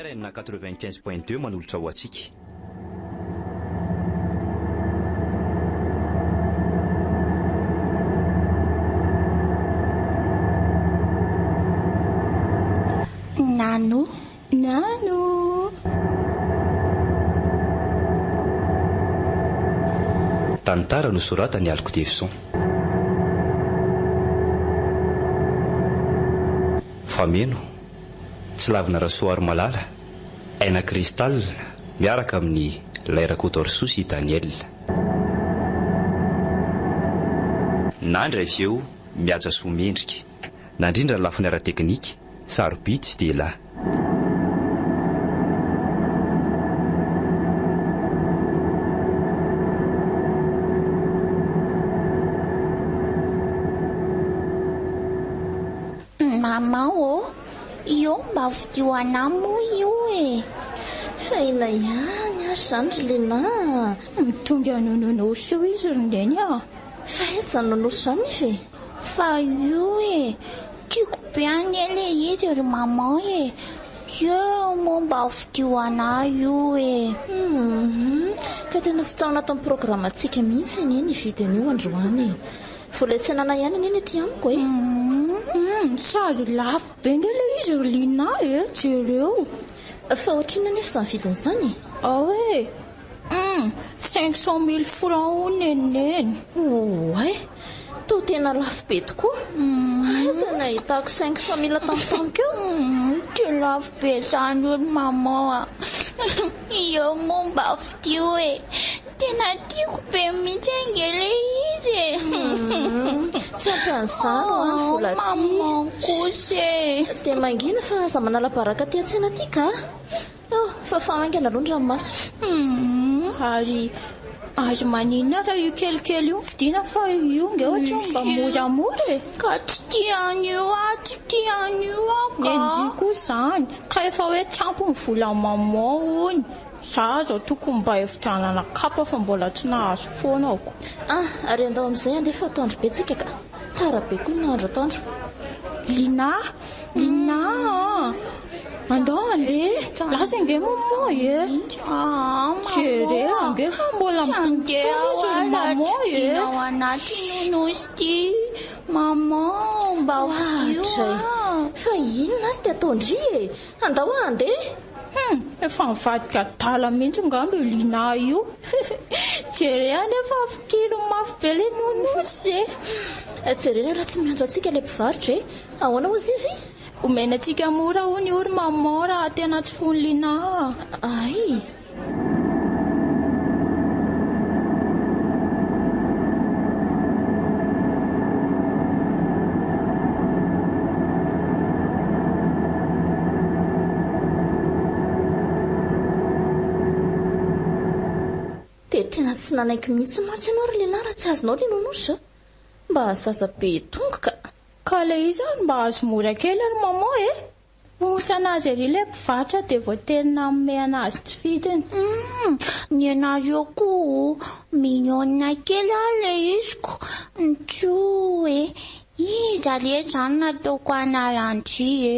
RN 95.2 manolotra ho antsika. Nano. Nano. Tantara nosoratan'i Aliko Devison. Fameno, Tsilavina Rasoarimalala, Aina Cristal miaraka amin'i Lay Rakotoarisoa sy Daniel. Nandry avy eo Mihaja Soa Mendrika. Nandrindra ny lafiny ara-teknika, sarobidy sy dia lahy. Maman ô, io mba fidio anah moa io e! Fa inona ihany ary izany ry Léna a! Mitongy an'io nonos io izy ry Neny a! Fa aiza izany nonos izany nefa e? Fa io e! Tiako be anie le izy ry maman e! Io moa mba fidio anah io e! Hum, ka tena tsy tao anatin'ny programantsika mihitsy anie ny hividy an'io androany e! Vola tsy anana ihany anie ny aty amiko e! Hum, sady lafo be nge le izy ry Lina e! Jereo! Fa ohatrinona anefa izany vidiny izany e? Ao e! Hum, 500 mille francs hono neniny. Oay! Toa tena lafo be tokoa. Aiza no nahitako 500 mille tampotampoka eo? Hum, tsy lafo be izany io ry maman a! Eo moa mba fidio e! Tena tiako be mihitsy ange ilay izy e! Tsy ampy an'izany hoa ny vola aty. Maman kosa e! Dia mangina fa aza manala baraka aty an-tsena aty ka! Oh, fafao haingana aloha ny ranomaso. Humm, ary ary maninona raha io kelikely io no vidiana fa io nge ohatran'ny mba moramora e! Ka tsy tia an'io aho, tsy tia an'io aho ka! Nenjy koa izany, ka efa hoe tsy ampy ny volan'i maman hono. Za zao tokony mba hividianana kapa fa mbola tsy nahazo foana aho ko. Ah, ary andao amin'izay andeha fa atoandro be tsika ka. Tara be koa ny andro atoandro. Lina, Lina a! Andao andeha, lasa ange maman e! Jereo ange fa mbola mitodika izy ry maman e! Ao anaty nonos ty, maman mba Ohatray, fa inona ary ty ataon-dry e? Andao andeha! Hum! Efa nivadika adala mihitsy ngamba io Lina io. Jereo anie fa fikiriny mafy be ilay nonos e! Jerena raha tsy miantso antsika ilay mpivarotra e! Ahoana hozy izy? Omena antsika mora hono io ry maman raha tena tsy fon'i Lina a! Ay! Dia tena tsy nanaiky mihitsy mantsy ianao ry lehilahy raha tsy azonao ilay nonos a! Mba zaza be tongoka. Ka ilay izy ary mba azo mora kely ry maman e! Hotsana azy ery ilay mpivarotra dia voatery nanome anazy tsy fidiny. Humm, ny anareo koa mignonne kely ary le izy ko, ntso e, iza le zany nataoko anaran-dry e,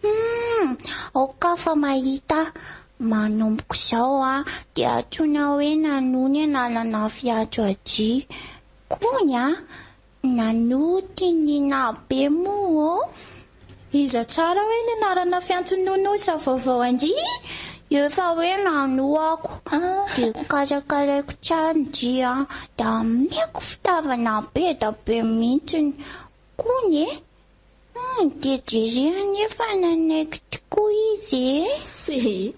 humm, aoka fa mahita aho, manomboka izao an dia antsoina hoe Nanou ny anarana fiantso aty, kony an, Nanoty ny nabe moa ô? Iza tsara hoe ny anarana fiantson'i Nonosa vaovao an-dry? Efa hoe Nanou ako. Dia karakaraiko tsara ndry an, dia ameko fitiavana be da be mihitsiny. Kony e! Hum, dia jereo anie fa nanaiky tokoa izy e! Tsia,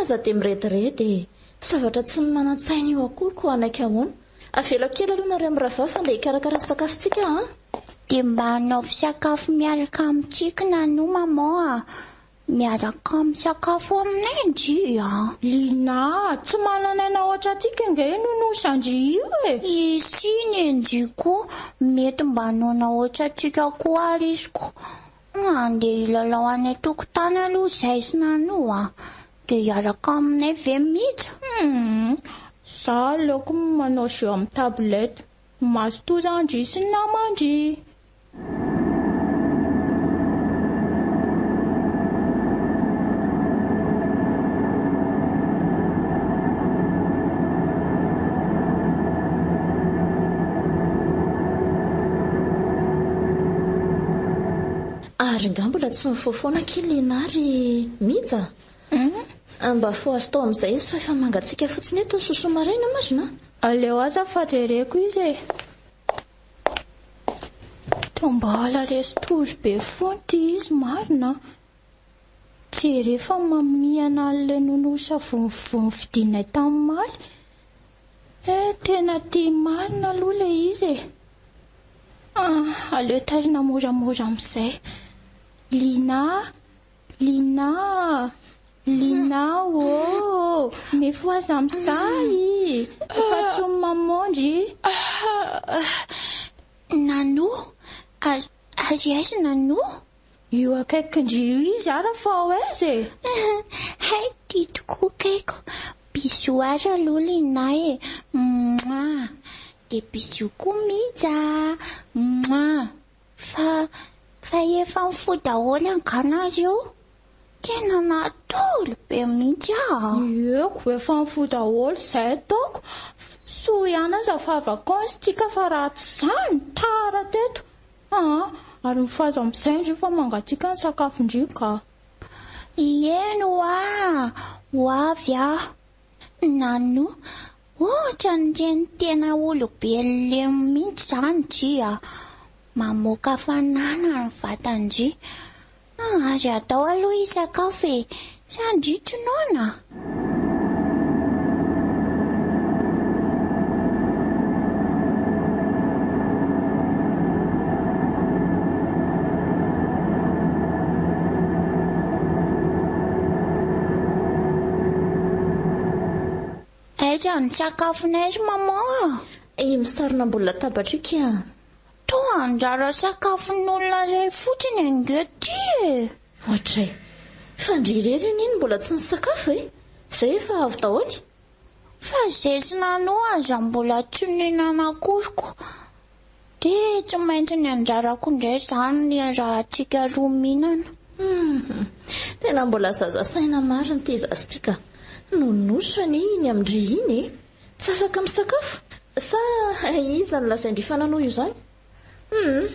aza dia mirediredy e! Zavatra tsy ny manan-tsaina io akory koa hanaiky ahoana? Avelako kely aloha nareo mirahavavy fa andeha hikarakara ny sakafontsika an! Dia mba anaovy sakafo miaraka amintsika Nanou maman a! Miaraka misakafo aminay ndry a! Lina, tsy manana aina ohatrantsika ange io nonos an-dry io e! Izy iny e ndry koa mety mba noana ohatrantsika koa ary izy ko! Andeha hilalao any an-tokotany aloha izahay sy Nanou a! Dia hiaraka aminay ve Mija? Humm! Za aleoko manao jeu amin'ny tablette. Mazotoa zandry sy ny naman-dry. Ary nga mbola tsy mifoha foana akia Lina ry Mija? Mba fohazo tao amin'izay izy fa efa mangatsiaka fotsiny eto ny sosoa maraina marina a! Aleo aza fa jereko izy e! Toa mbola resy tory be foana ity izy marina a! Jereo fa mamihana an'ilay nonosa vonovono novidianay tamin'ny omaly. Eh, tena tia marina aloha ilay izy e! Ah, aleo tairina moramora amin'izay. Lina, Lina, Lina ô! Mifohaza amin'izay! Efa tsy ho mamondry. Nanou, ary aiza Nanou? Io akaikin-dry io izy ara fa ao aiza e? Hay ty tokoa kaiko. Bisous ary aloha Lina e. Mouah. Dia bisous koa Mija a. Mouah. Fa, fa efa mifoha daholo angaha nareo? Tena natory be mihitsy aho. Ieko, efa mifoha daholo izay ataoko. Soa ihany aza fa vacances tsika fa raha tsy izany, tara teto. Aa, ary mifaza amin'izay ndry fa mangatsiaka ny sakafon-dry ka. Ieny hoa, ho avy aho. Nanou, ohatran'ireny tena olombelona mihitsy izany dry a. Mamoaka hafanana ny vatan-dry. Ary atao aloha hisakafo e, sa ndry tsy noana? Aiza ny sakafonay ry maman a? Io misarona ambony latabatra io kia. Toa anjara sakafon'olona iray fotsiny ange ty e! Ohatray. Fa ndry irery anie no mbola tsy nisakafo e! Izay efa avy daholo. Fa zay sy Nanou aza mbola tsy nihinana akory ko! Dia tsy maintsy ny anjarako indray izany ny iarahantsika roa mihinana. Hum! Tena mbola zaza saina marina ity zaza ity ka! Nonosa anie iny amin-dry iny e! Tsy afaka misakafo? Sa iza no lazain-dry fa nanohy izany? Hum!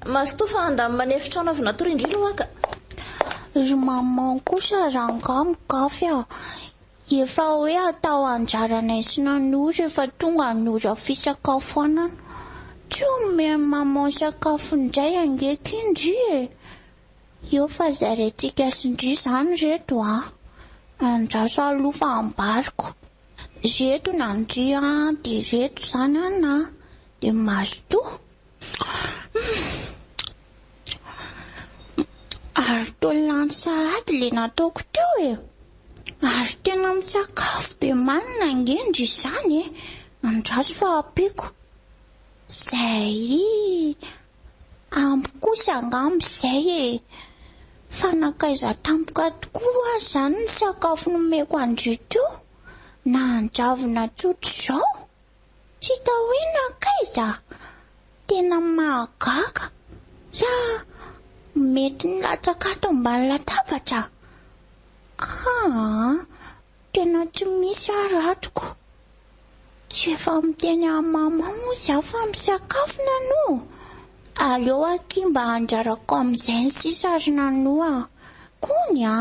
Mazotoa fa handamina ny efitrano avy natorian-dry aloha ka! Ry maman kosa rangaha migafy a! Efa hoe atao anjaranay sy Nanou rehefa tonga ny ora fisakafoanana. Tsy omen'i maman sakafo indray ange ky ndry e! Eo fa zaraintsika sy ndry izany reto a! Andraso aloha fa ambariko. Reto nandry an, dia reto izany an an, dia mazotoa. Ary toa lany sahady ilay nataoko teo e. Ary tena misakafo be manina ange ndry izany e. Andraso fa ampiako. Zay. Ampy kosa angamba izay e! Fa nankaiza tampoka tokoa hoa izany ny sakafo nomeko an-dry teo? Na an-dravina tsotra izao? Tsy hita hoe nankaiza? Tena mahagaga! Sa mety nilatsaka ato ambany latabatra? Aa! Tena tsy misy ary ato ko. Tsy efa miteny amin'i maman moa izaho fa misakafo Nanou. Aleo akia mba andrarako amin'izay ny sisa ry Nanou a. Kony a.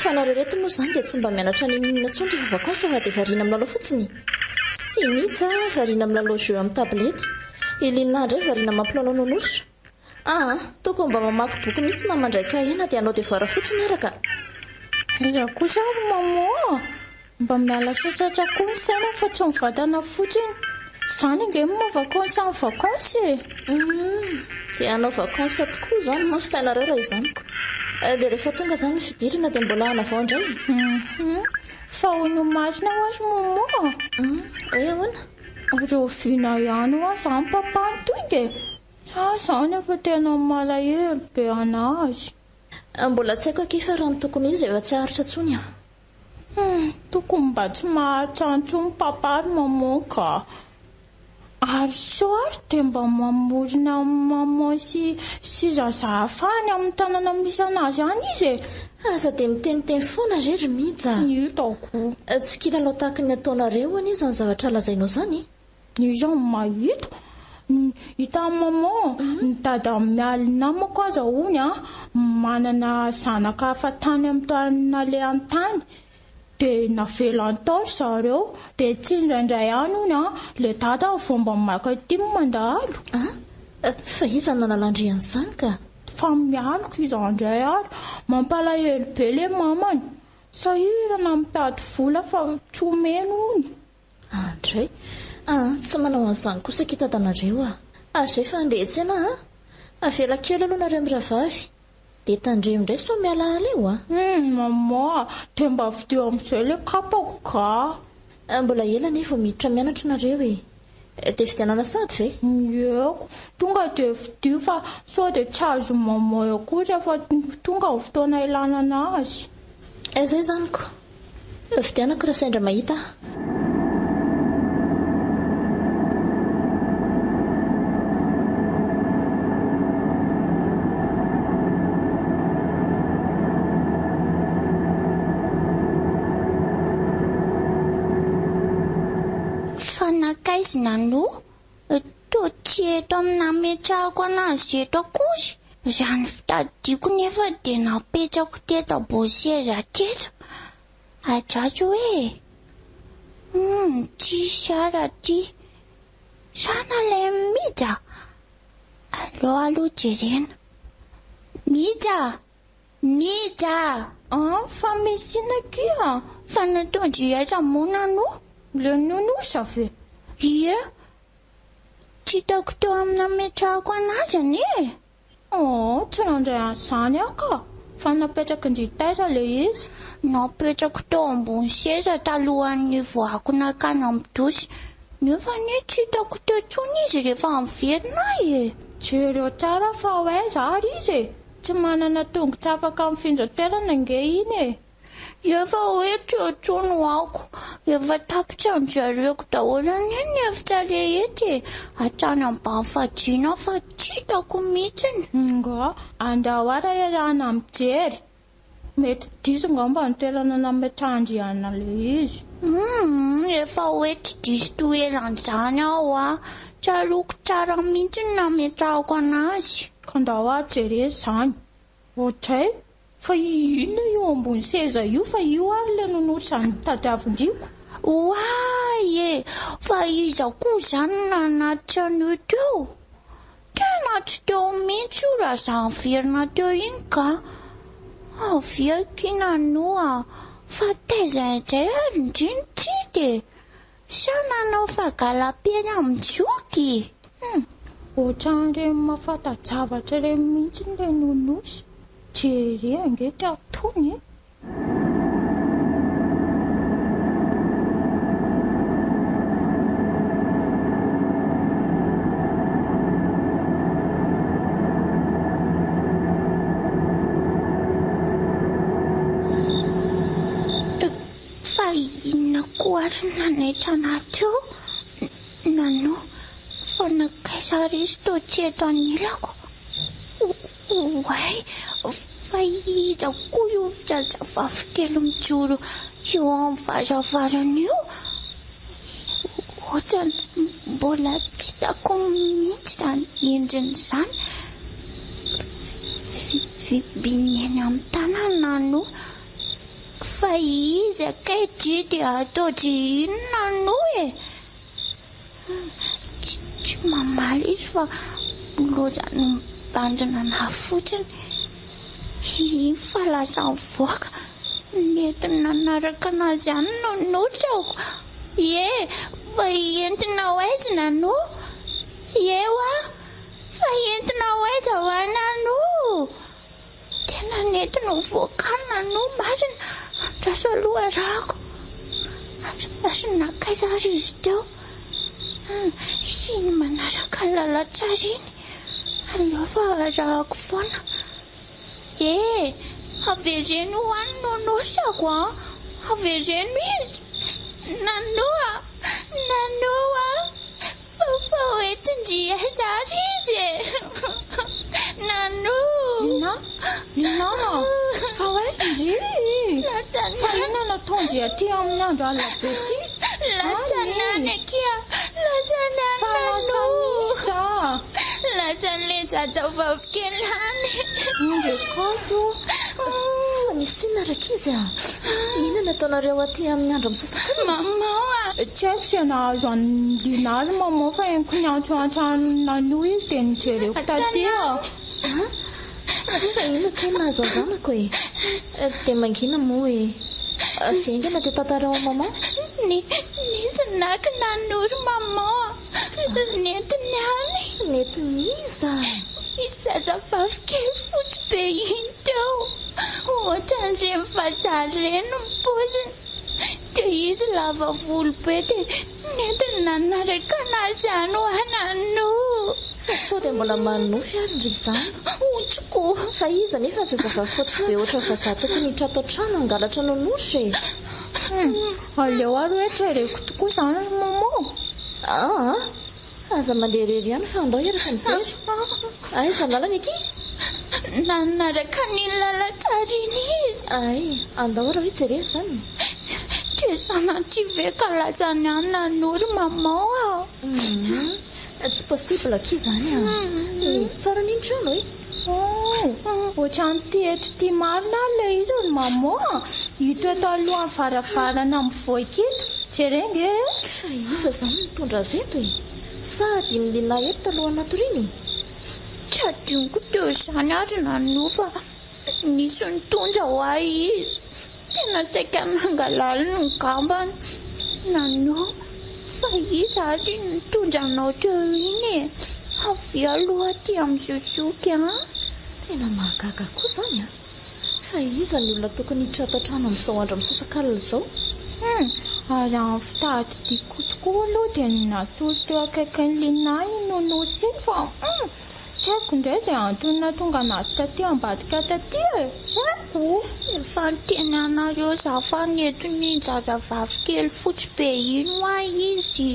Fa nareo reto moa izany dia tsy mba mianatra n'inon'inona intsony rehefa vacances fa dia variana milalao fotsiny? I Mija variana milalao jeux amin'ny tablette, i Lina indray variana mampilalao nounours. Aa, tokony mba mamaky boky mihitsy na mandray cahier na dia hanao devoir fotsiny ara ka. Aiza kosa ary maman a! Mba miala sasatra koa ny saina fa tsy ny vatana fotsiny. Izany ange no maha vacances ny vacances e! Humm, dia hanao vacances tokoa izany mantsy sainareo raha izany ko. Dia rehefa tonga izany ny fidirana dia mbola hanavao indray? Humm, fa hono marina hoa ry Momo a! Humm, hoe ahoana? Rahoviana ihany hoa izany papa no tonga e? Sa izany efa tena malahelo be an'azy? Mbola tsy haiko akia fa raha ny tokony ho izy efa tsy haharitra intsony an! Hum, tokony mba tsy maharitra intsony papa ry maman ka! Ary sao ary dia mba mamorona maman sy sy zaza hafa any amin'ny tanana misy anazy any izy e! Aza dia miteniteny foana re ry Mija a! Hitako. Tsy kilalao tahaky ny ataonareo anie izany zavatra lazainao izany e! Iza no mahita? Hitan'i maman, ny dada mialy namako aza hono an, manana zanaka hafa tany amin'ny tany nalehany tany. Dia navelany tao ry zareo. Dia tsy indraindray ihany hono an, ilay dadany vao mba maka ity no mandalo. An? Fa iza no nanalandry an'izany ka? Fa mialoka iza indray ary. Mampalahelo be ilay mamany. Sahirana mitady vola fa tsy omeny hono. Andray. An, tsy manao an'izany kosa akia dadanareo a. Ary izay fa handeha hiantsena an. Avela kely aloha nareo mirahavavy. Dia tandremo indray sao mialaala eo a! Hum, maman a! Dia mba vidio amin'izay ilay kapako ka! Mbola ela anie vao miditra mianatra nareo e! Dia vidianana sahady ve? Eko, tonga dia vidio fa sao dia tsy azon'i maman eo koa rehefa tonga ny fotoana ilana anazy. Izay izany ko! Fidianako raha sendra mahita aho. Fa nankaiza Nano? Toa tsy eto amin'ny nametrahako anazy eto akory. Raha ny fitadidiako nefa dia napetrako teto ambony seza teto. Ajajo hoe? Humm, tsisy ara aty. Sa nalain'i Mija? Aleo aloha jerena. Mija! Mija! An, fa misy inona akia? Fa nataon-dry aiza moa nanoa? Ilay nonosa ve? Ie. Tsy hitako teo amin'ny nametrahako anazy anie e! Oh, tsy nandray an'izany aho ka! Fa napetraky ndry taiza ilay izy? Napetrako teo ambony seza talohan'ny nivoahako nankany amin'ny douche. Nefa anie tsy hitako teo intsony izy rehefa niverina aho e! Jereo tsara fa ho aiza ary izy e! Tsy manana tongotra afaka mifindra toerana ange iny e! Efa hoe tsy eo intsony ho ako. Efa tapitra nojereko daholo anie ny efitra rehetra e! Hatrany ambany fandriana fa tsy hitako mihitsiny. Ngah, andao ara iarahana mijery. Mety diso ngamba ny toerana nametrahan-dry anona ilay izy. Humm, efa hoe tsy diso toerana izany aho a! Tsaroako tsara mihitsy ny nametrahako anazy. Ka ndao ary jerena izany. Ohatray, fa inona io ambony seza io fa io ary ilay nonosa nitadiavin-driako. Oay e! Fa iza koa izany no nanatitra an'io teo? Tena tsy teo mihitsy io raha za niverina teo iny ka! Avia akia nanoa fa taiza indray ary ndry no tsy hita e! Sa nanao fagalam-pery amin'ny zoky? Hum, ohatran'ireny mahafanta-javatra ireny mihitsy ilay nonosy. Jereo ange ty ataony e! Fa inona koa ary no nanaitra anà teo? Nanoa fa nankaiza ary izy toa tsy eto anilako? Oay, fa iza koa io zazavavy kely mijoro eo amin'ny varavarana io? Ohatran'ny mbola tsy hitako mihitsy izany endriny izany. Vimbininy eny amin'ny tanana no. Fa iza kay dry dia atao dry inona no e? Tsy tsy mamaly izy fa lozany mibanjina anah fotsiny. Iny fa lasa nivoaka, nentiny nanaraka anazy ihany no notrako. Ie, fa entina ho aiza Nano? Ie hoa, fa entina ho aiza hoa Nano? Tena nentina ho voakanina no marina. Andraso aloha arahako. Andraso nankaiza ary izy teo. Iny manaraka ny lalantsara iny. Aleo fa arahako foana. Eh! Avereno ho any nonosako an! Avereno izy! Nanoa! Nanoa! Fa fa. Nentin-dry aiza ary izy e? Nanou! Lina, Lina, fa ho aiza ndry? Fa inona no ataon-dry aty amin'ny andro alina be ity? Lasa nany akia! Lasa nany Fa lasa Nanou! iza? Lasa an'ilay zazavavy kely any! Indry kato. Fa misy inona rankizy a? Inona no ataonareo aty amin'ny andro misasak'alina? Maman a! Tsy haiko izay nahazo an'i Lina ry maman fa henoko niantsoantso an'i Nanou izy dia nojereko taty a. Fa inona kay nahazo an-janako e? Dia mangina moa e. Avy haingana dia tantarao amin'i maman. Ni, nisy naka Nanou ry maman a! Nentiny any. Nentin'iza? Nisy zazavavy kely fotsy be iny teo. Ohatran'ireny vazaha ireny ny paoziny. Dia izy lava volo be dia nentiny nanaraka anazy any ho any Nanou. Fa sao dia mbola manonofy ary ndry izany? Otriko. Fa iza anefa ny zazavavy fotsy be ohatran'ny vazaha tokony hiditra ato an-trano hangalatra nonosy e? Aleo ary hoe jereko tokoa izany ry maman. Aa! Aza mandeha irery ihany fa andao hiaraka mijery. Aiza ny lalana akia? Nanaraka an'iny lalantsara iny izy. Ay, andao ary hoe jerena izany. Dia sanatria ve ka lasa any Nanou ry maman a? Hum, tsy possible akia izany a. Mihidy tsara anie ny trano e. Oh, ohatran'ity eto ity marina ary ilay izy ry maman a. Ito eto alohan'ny varavarana mivoaka ito. Jereo ange e. Fa iza izany nitondra azy eto e? Sa adinon'i Lina eto talohan'ny natoriany e? Tsy adinoko teo izany ary Nanou fa nisy nitondra ho ahy izy. Tena saika nangalaliny ny gambany. Nanou, fa iza ary no nitondra anao teo iny e? Avia aloha aty amin'ny zozoky an! Tena mahagaga koa izany an! Fa iza ny olona tokony hiditra ato an-trano amin'izao andro misasak'alina izao? Hum, ary amin'ny fitadidiako tokoa aloha dia natory teo akaikin'i Lina i Nonosy iny fa hum, tsy haiko indray izay antony nahatonga anazy taty ambadika taty e! Tsy haiko! Efa niteny anareo za fa nentin'iny zazavavy kely fotsy be iny hoa izy.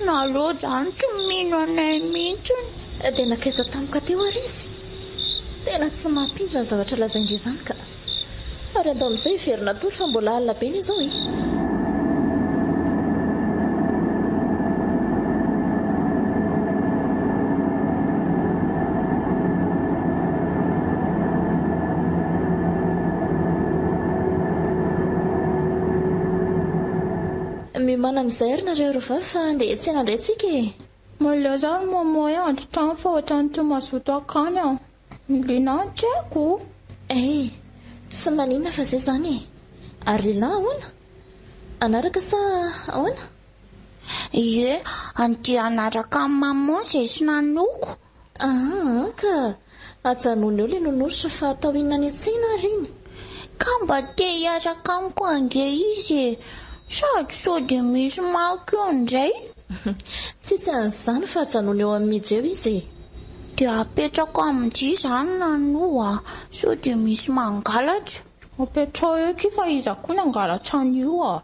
Nareo zany tsy mino anay mihitsiny. Dia nankaiza tampoka teo ary izy? Tena tsy mampino izany zavatra lazain-dry izany ka. Ary andao amin'izay hiverina hatory fa mbola alina be anie izao e. Miomàna amin'izay ary nareo roa vavy fa andeha hiantsena indray tsika e. Aleo za ry maman e andro trano fa ohatran'ny tsy mazoto hankany aho. Lina tsy haiko. Eh! Tsy maninona fa zay zany e! Ary Lina ahoana? Hanaraka sa ahoana? Ie, andeha hanaraka an'i maman zay sy Nanoko. Aa ka! Ajanony eo le nonosa fa atao inona any an-tsena ary iny? Ka mba te hiaraka amiko ange izy e! Sady sao dia misy maka eo indray? Tsisy an'izany fa ajanony eo amin'ny Mija eo izy e! Dia apetrako amin-dry izany Nanou a! Sao dia misy mangalatra. Apetraho eo akia fa iza koa nangalatra an'io a!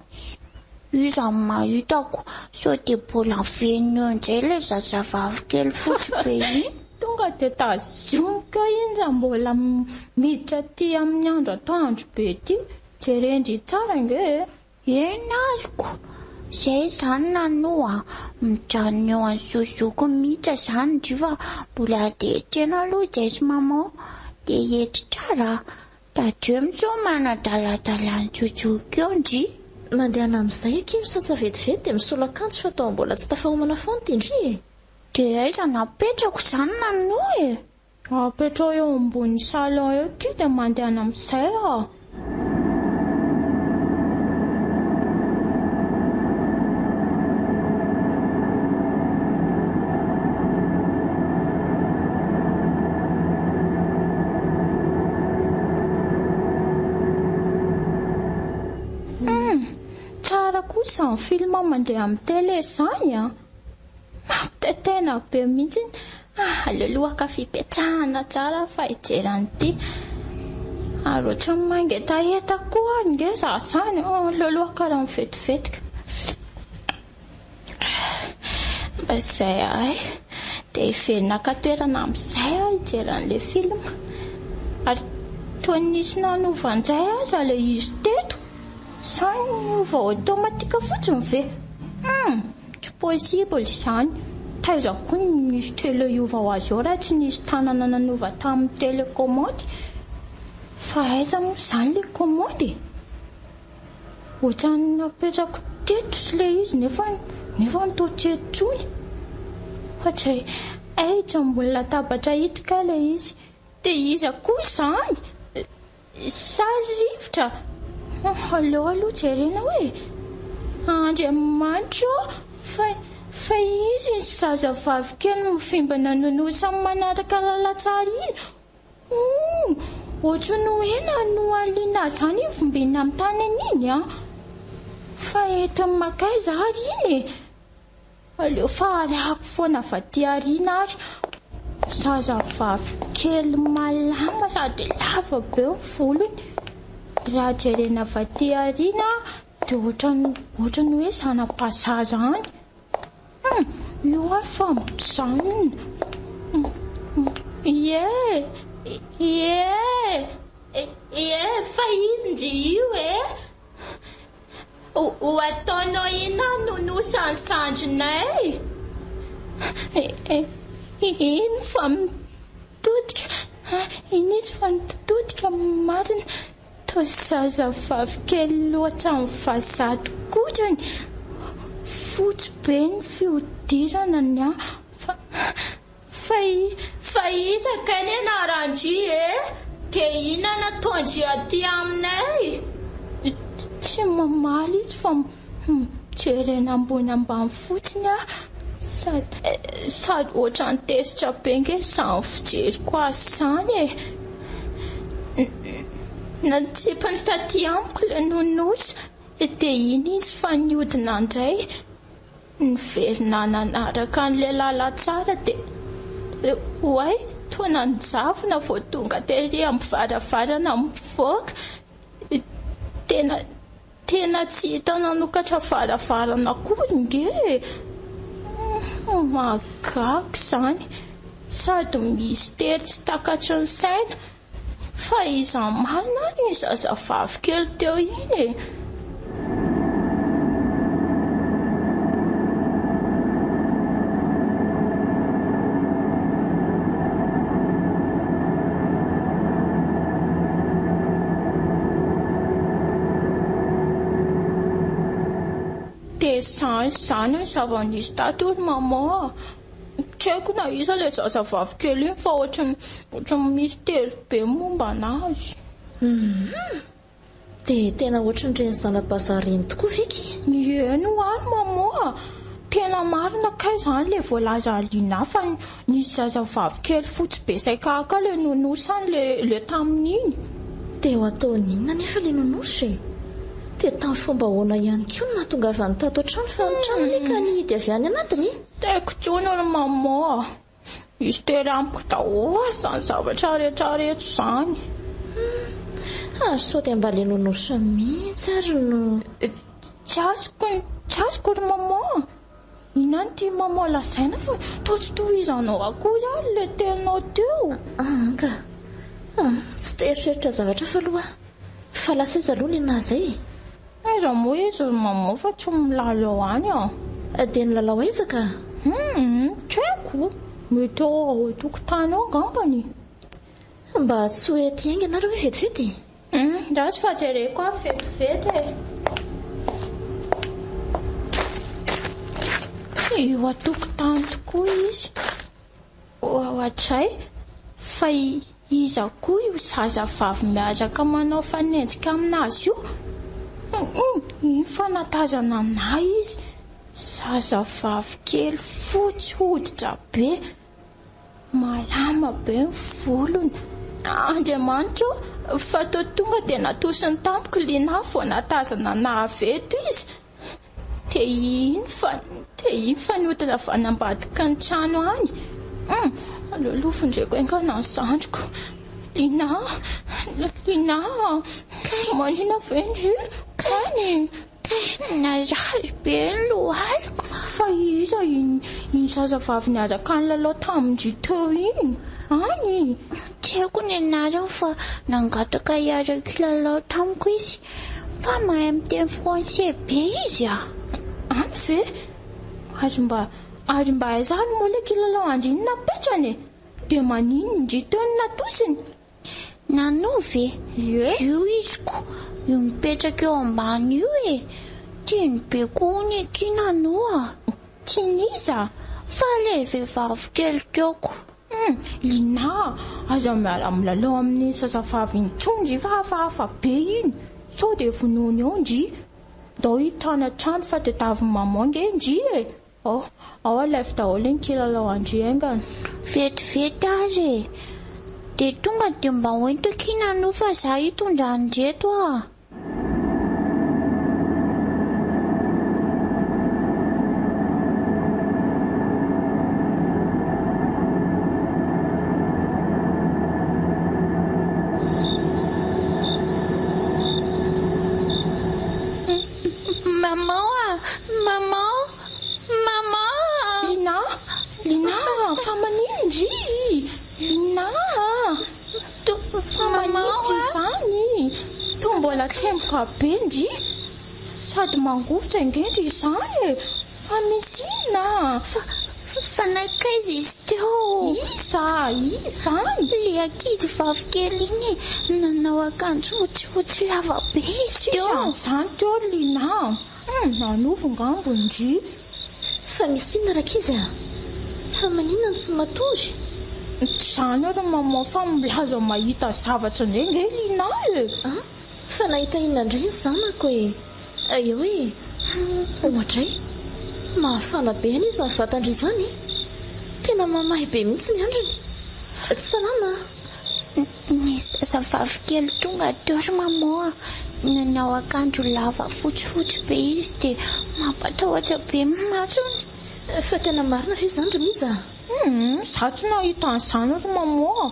Iza no mahitako sao dia mbola velona eo indray ilay zazavavy kely fotsy be iny. Tonga dia tazomiko eo iny raha mbola miditra aty amin'ny andro atoandro be ity. Jeren-dry tsara ange e! Eny azoko. Izay izany Nanou a! Mijanona eo an'i Zozoky mihitsy izany ndry fa mbola handeha hiantsena aloha izay sy maman. Dia hety tsara a! Tadremo sao manadaladala an'i Jojoky eo ndry. Mandehana amin'izay akia misasa vetivety dia misolo akanjo fa toa mbola tsy tafaomana foana ity ndry e! Dia aiza no apetrako izany Nanou e? Apetrao eo ambony salon eo akia dia mandehana amin'izay a! Hum, tsara kosa izany film mandeha amin'ny télé izany an! Mampitaitaina be mihitsy. Ah, aleo aloha haka fipetrahana tsara fa hijery an'ity. Ary ohatran'ny mangetaheta koa ary nge za izany. Aleo aloha haka rano vetivetika. Mba izay ahy. Dia hiverina haka toerana amin'izay aho hijery an'ilay film. Ary toa nisy nanova indray aza ilay izy teto. Sa niova automatique fotsiny ve? Hum! Tsy possible izany. Taiza koa no nisy télé hiova ho azy eo raha tsy nisy tanana nanova tamin'ny télécommande? Fa aiza moa izany ilay commande e? Ohatran'ny napetrako teto ilay izy nefa nefa toa tsy eto intsony. Ohatray, hay etsy ambony latabatra ito kay ilay izy. Dia iza koa izany? Sa rivotra? Aleo aloha jerena hoe e! Andriamanitra ô! Fa fa izy iny zazavavy kely mivimbina nonosa manaraka lalantsara iny. Humm! Ohatran'ny hoe nanohaliana zany iny vimbina amin'ny tany iny an! Fa entiny mankaiza ary iny e? Aleo fa arahako foana avy aty aoriana ary. Zazavavy kely malama sady lava be ny volony. Raha jerena avy aty aoriana dia ohatran'ny ohatran'ny hoe zana-bazaha zany. Hum, io ary fa mijanona. Ie, ie, ie, fa izy ndry io e. Ho ataonao inona nonosa ny sandrinay? Iny fa mitodika, iny izy fa nitodika marina. Toa zazavavy kely loatra amin'ny vazaha tokotrany, fotsy be ny fihodirana ny ahy fa fa fa iza kay ny anaran-dry e? Dia inona no ataon-dry aty aminay? Tsy mamaly izy fa mijery eny ambony ambany fotsiny aho sady sady ohatran'ny tezitra be nge izany fijeriko azy izany e! Natsipiny taty amiko ilay nonos dia iny izy fa nihodina indray, niverina nanaraka an'ilay lalantsara dia oay toa nanjavona vao tonga tery amin'ny varavarana mivoaka, tena Tena tsy hita nanokatra varavarana akory nge e! Mahagaga izany, sady mistery tsy takatry ny saina, fa iza marina ary iny zazavavy kely teo iny e? Dia izany izany ny zava-nisy tato ry maman a! Tsy haiko na iza ilay zazavavy kely iny fa ohatran'ny ohatran'ny mistery be ny momba an'azy. Humm! Dia tena ohatran'ireny zana-bazaha ireny tokoa ve ki? Eny ho'a ry maman a! Tena marina kay izany ilay voalazan'i Lina fa nisy zazavavy kely fotsy be saika haka ilay nonosany ilay tamin'iny. Dia ho ataony inona anefa ilay nonos e? Dia tamin'ny fomba ahoana ihany koa no nahatongavany tato an-trano fa ny trano anie ka nihidy avy any anatiny e? Tsy haiko intsony ry maman a! Mistery amiko daholo izany zavatra rehetra rehetra izany. Hum, ary sao dia mba le nonosa mihitsy ary no. Tsy azoko, tsy azoko ry maman a! Inona no tian'i maman lazaina fa toa tsy tohizanao akory ary ilay teninao teo. An ka! Tsy te hieritreritra zavatra hafa aloha aho. Fa lasa aiza aloha nenaha izay e? Aiza moa izy ry maman fa tsy milalao any an! Dia nilalao aiza ka? Hum, tsy haiko! Mety ao an-tokotany ao angambany. Mba tsy ho ety haingana ary hoe vetivety e! Hum, ratsy fa jereko aho vetivety e! Eo an-tokotany tokoa izy. Ohatray, fa iza koa io zazavavy miaraka manao fanenjika aminazy io? Humm, iny fa nahatazana anah izy, zazavavy kely fotsy hoditra be, malama be ny volony, Andriamanitra ô, fa toa tonga dia natosiny tamiko Linah vao nahatazana anah avy eto izy. Dia iny fa dia iny fa nihodina avy any ambadiky ny trano any. Hum, aleo aloha vonjeko haingana ny zandriko. Lina, Lina, tsy manina ve ndry? Kany. Narary be ny lohaliko. Fa iza iny iny zazavavy niaraka nilalao tamin-dry teo iny? Any? Tsy haiko ny anarany fa nangataka hiaraka hilalao tamiko izy. Fa mahay miteny français be izy ah! Any ve? Ary mba ary mba aiza ary moa ilay kilalao an-dry iny napetrany e? Dia maninona ndry teo no natosiny? Nanou ve? Ie. Io izy ko, io mipetraka eo ambany io e! Tiany be koa hono akia Nanou a! Tian'iza? Fa ilay vehivavy kely teo ko. Hum, Lina a! Aza miala milalao amin'iny zazavavy iny intsony ndry fa hafahafa be iny! Sao dia vonoiny eo ndry! Ndao hitrana trano fa tadiavin'i maman nge ndry e! Ao, ao alaivo daholo ny kilalao an-dry haingana. Vetivety ary e! Dia tonga dia mba hoento akia Nanou fa za hitondra an'ireto ah! Maman ah! Maman! Maman ah! Lina! Lina! Fa maninona ndry? Lina ah! Fa maninona ndry izany? Toa mbola tsemboka be ndry? Sady mangovitra ange ndry izany e! Fa misy inona? Fa, fa nankaiza izy teo? Iza? Iza izany? Ilay ankizy vavy kely iny e, nanao akanjo fotsifotsy lava be izy Tsisy teo. an'izany teo ry Lina a! Hum, nanova ngamba ndry. Fa misy inona rankizy a? Fa maninona no tsy matory? Tsy izany ry maman fa milaza mahita zavatra indray ange Lina e! An? Fa nahita inona indray ny zanako e? Eo e! Oadray! Mahafana be anie izany vatan-dry izany e! Tena mamahy be mihitsy ny andriny! Tsy salama an! Nisy zazavavy kely tonga teo ry maman a! Nanao akanjo lava fotsifotsy be izy dia mampatahotra be ny masony. Fa tena marina ve izany ry Mija a? Hum, za tsy nahita an'izany ry maman a!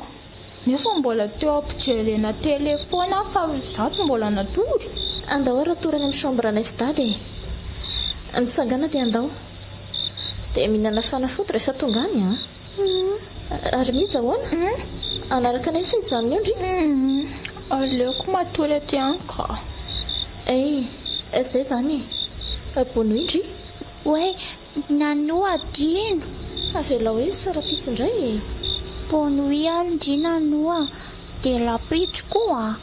Nefa mbola teo ampijerena télé foana aho fa za tsy mbola natory. Andao ary hatory any amin'ny chambre anay sy dada e! Mitsangàna dia andao. Dia mihinana fanafody rehefa tonga any an! Ary Mija ahoana? Hanaraka anay sa hijanona eo ndry? Aleoko matory aty ihany ka. Hey, zay izany e! Bonne nuit ndry. Oay, Nanou adino. Avelao izy fa rahampitso indray e. Bonne nuit ary ndry Nanou a, dia rahampitso koa a.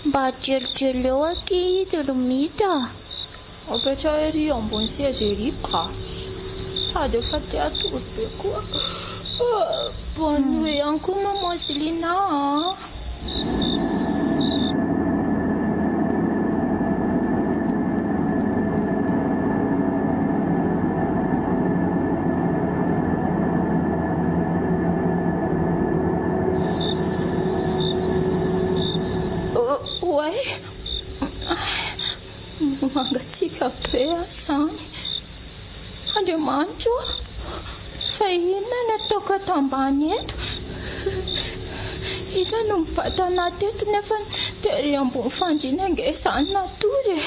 Mba jelijeleo akia izy ry Mita a. Apetraho ery ambony seza ery ka. Sady efa te hatory be koa. Bonne nuit ihany koa maman sy Lina a. Oay! Mangatsiaka be aho izany. Andriamanitra ô! Fa inona no ataoko ato ambany eto? Iza no nibata anà teto nefa tery ambony fandriana ange izaho no natory e!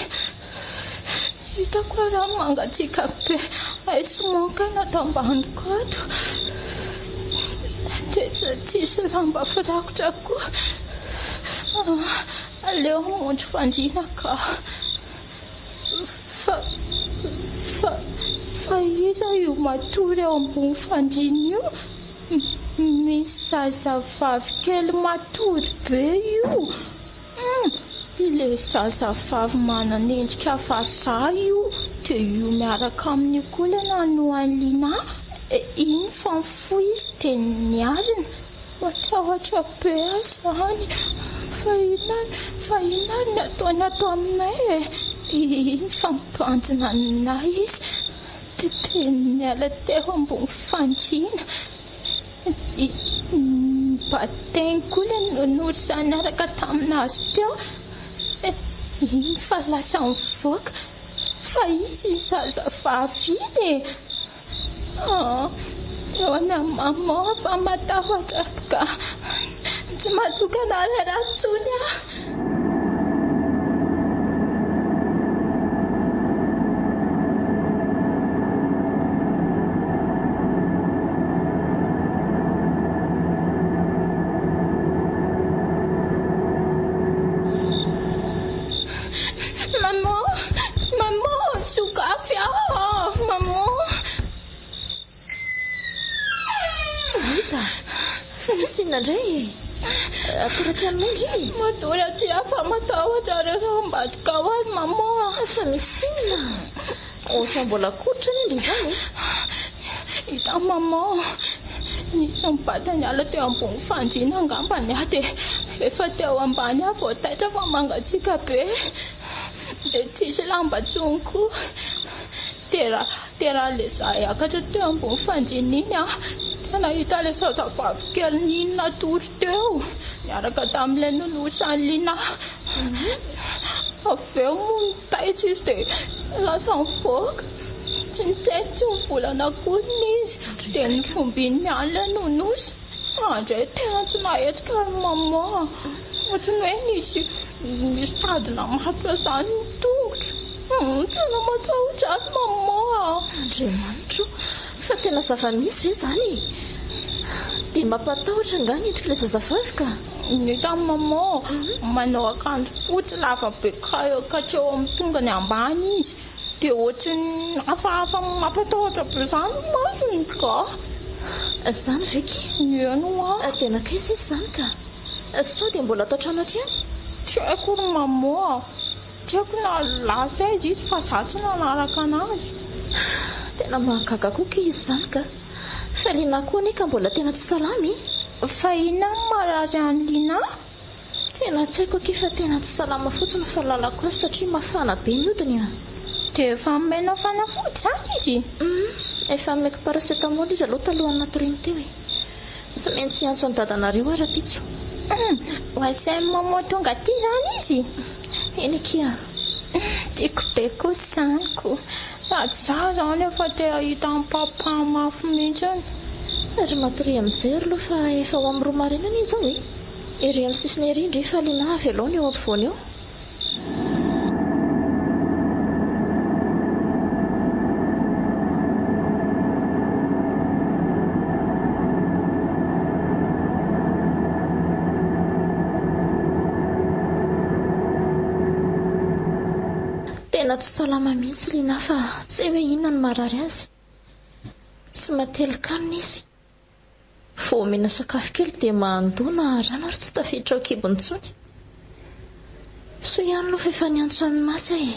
Hitako hoe rano mangatsiaka be, hay smoka no ato ambaniko ato. Dia tsisy lamba firakotra koa. Aleo hamonjy fandriana ka. Fa, fa, fa iza io matory eo ambony fandriana io? Misy zazavavy kely matory be io. Hum, ilay zazavavy manana endrika vazaha io, dia io miaraka amin'io koa ilay nanohan'i Lina. Iny fa nifoha izy dia niarina. Matahotra be aho izany. Fa inona fa inona ary ny ataony ato aminay e? Iny fa mibanjina anay izy dia dia niala teo ambony fandriana. Ny batemy koa ilay nonorisa niaraka tamin'azy teo. Iny fa lasa nivoaka. Fa izy iny zazavavy iny e! Oh, ahoana maman fa matahotra ka. Tsy matoky anareo raha intsony aho. inona indray e? Atory aty aminay ndry e? Matory aty aho fa matahotra rehefa ao ambadika ao ary maman a! Fa misy inona? Ohatran'ny mbola kotrana anie ndry izany e! Hitan'i maman, nisy nibata niala teo ambony fandriana angamba ny ahy dia efa teo ambany aho vao taitra fa mangatsiaka be dia tsisy lamba intsony koa. Dia raha dia raha ilay za hiakatra teo ambony fandriana iny aho dia nahita ilay zazavavy kely nino natory teo niaraka tamin'ilay nolosan'i Lina. Avy eo moa nitaitra izy dia lasa nivoaka. Tsy niteny tsy nivolana akory izy dia nofombininy ihany ilay nonosy. Za indray tena tsy nahetsika ry maman a! Ohatran'ny hoe nisy nisy tady namatotra izany ny tongotro. Tena matahotra aho ry maman a! Andriamanitro o! Fa tena zava-misy ve izany e? Dia mampatahotra angaha ny endrik'ilay zazavavy ka? Ny hitan'i maman, manao akanjo fotsy lava be hatreo amin'ny tongony ambany izy. Dia ohatran'ny hafahafa mampatahotra be izany ny masony ka. Izany ve ki? Eny hoa. Dia nankaiza izy izany ka? Sao dia mbola ato an-trano ato ihany? Tsy haiko ry maman a! Tsy haiko na lasa aiza izy fa za tsy nanaraka anazy. Tena mahagaga koa ki izy izany ka. Fa Lina koa anie ka mbola tena tsy salama e! Fa inona no marary an'i Lina? Tena tsy haiko akia fa tena tsy salama fotsiny ny fahalalako azy satria mafana be ny hodiny a! Dia efa nomenao fanafody izany izy? Hum, efa nomeko paracetamol izy aloha talohan'ny natoriany teo e! Tsy maintsy hiantso an'i dadanareo aho rahampitso. Hum, ho asain'i maman tonga aty izany izy? Eny akia a! Tiako be kosa izany ko! Sady izaho izany efa te hahita an'i papa mafy mihitsiny. Ry matoria amin'izay ry aloha fa efa ho amin'ny roa maraina anie izao e! Ery amin'ny sisiny ery ndry fa Lina avelao ny eo ampovoany eo. Tena tsy salama mihitsy Lina fa tsy hay hoe inona no marary azy. Tsy matelin-kanina izy. Vao omena sakafo kely dia mandoa na rano ary tsy tafiditra ao kibony intsony. Soa ihany aloha fa efa niantso an'i Masy aho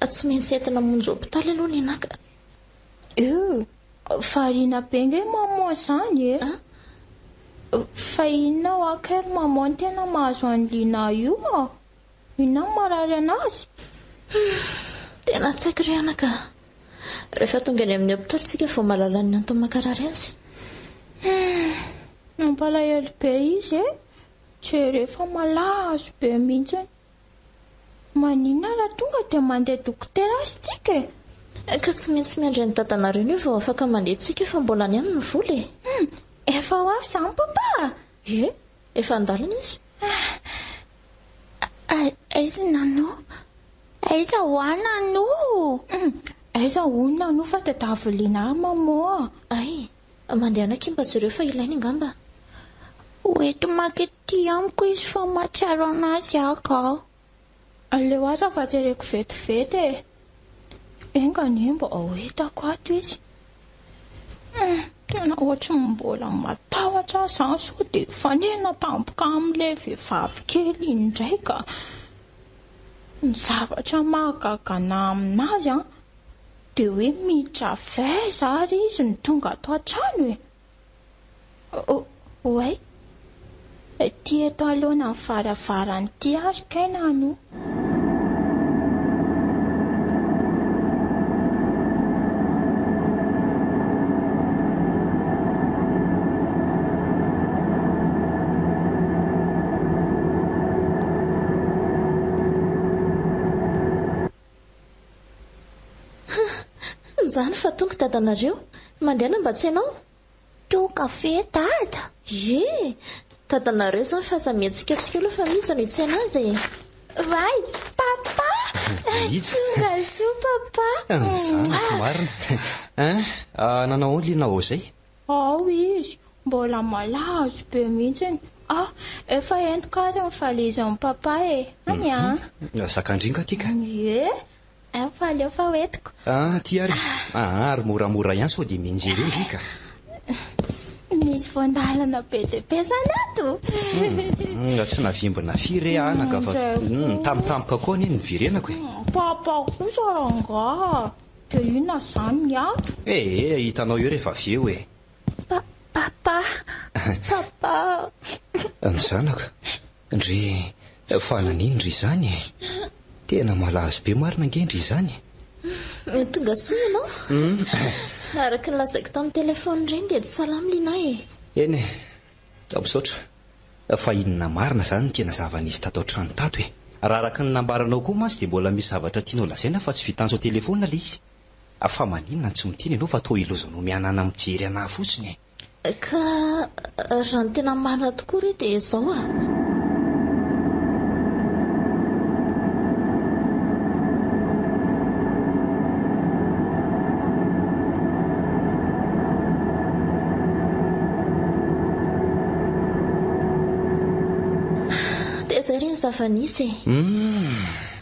e. Tsy maintsy entina hamonjy hopitaly aloha Nina ka. Euh, variana be nge maman zany e. Fa inona hoa kay ry maman no tena mahazo an'i Lina io a? Inona no marary anazy? Humm, tena tsy haiko ry anaka a. Rehefa tonga eny amin'ny hopitaly tsika vao mahalala ny antony mankarary azy. Humm, mampalahelo be izy e. Jereo fa malazo be mihitsiny. Maninona raha tonga dia mandeha dokotera azy tsika e? Ka tsy maintsy miandry an'i dadanareo eo vao afaka mandeha tsika fa mbola any aminy ny vola e. Humm, efa ho avy izany papa a! Ie, efa an-dalana izy. Aiza Nano? Aiza hoa Nano? Aiza hono Nano fa tadiavo liana ahy maman a! Ay, mandehana akia mba jereo fa ilainy angamba. Ho eto mankaty amiko izy fa mahatsiaro anazy aho ka. Aleo aza fa jereko vetivety e! Enga anie mba ho hitako ato izy. Hum, tena ohatry ny mbola matahotra aho izany sao dia hifanena tampoka amin'ilay vehivavy kely iny indray ka. Ny zavatra mahagaga anà aminazy an, dia hoe miditra avy aiza ary izy no tonga ato an-trano e? Oay, ity eto anoloanan'ny varavarana ity ary kay Nano. Njany fa tonga dadanareo. Mandehana mba tsy ianao. Tonga ve dada? Ie! Dadanareo izany fa aza mihetsiketsika aloha fa Mija no hitsena azy e! Oay! Papa! Mija! Tonga soa papa! Ny zanako marina! Hein? Nanao ahoana Lina ao izay? Ao izy, mbola malazo be mihitsiny. Ah! Efa entiko ary ny valizin'i papa e! Any an! Zakan-dry nga ty ka? Ie! Efa aleo fa ho entiko. Ah, ty ary. Ah, ary moramora ihany sao dia mianjera eo ndry ka. Misy Misy voan-dalana be dia be izany ato. Hum, tsy navimbina firy re anaka fa tampotampoka koa anie ny niverenako e. Papa kosa rangaha, dia inona izany ny ato? Eh, hitanao eo rehefa avy eo e. Pa, papa, papa. Ny zanako, ndry, fa naninona ndry izany e? Tena malazo be marina ange ndry izany e. Tonga soa ianao. Araka ny lazaiko tamin'ny telefaonina ireny dia tsy salama Lina e. Eny e, misaotra. Fa inona marina izany no tena zava-nisy tato an-trano tato e? Raha araka ny nambaranao koa mantsy dia mbola misy zavatra tianao lazaina fa tsy vita antso an-telefaonina ilay izy. Fa maninona no tsy miteny ianao fa toa ilaozanao mihanana mijery anà fotsiny e? Ka raha ny tena marina tokoa re dia izao a! Dia izay re ny zava-nisy e!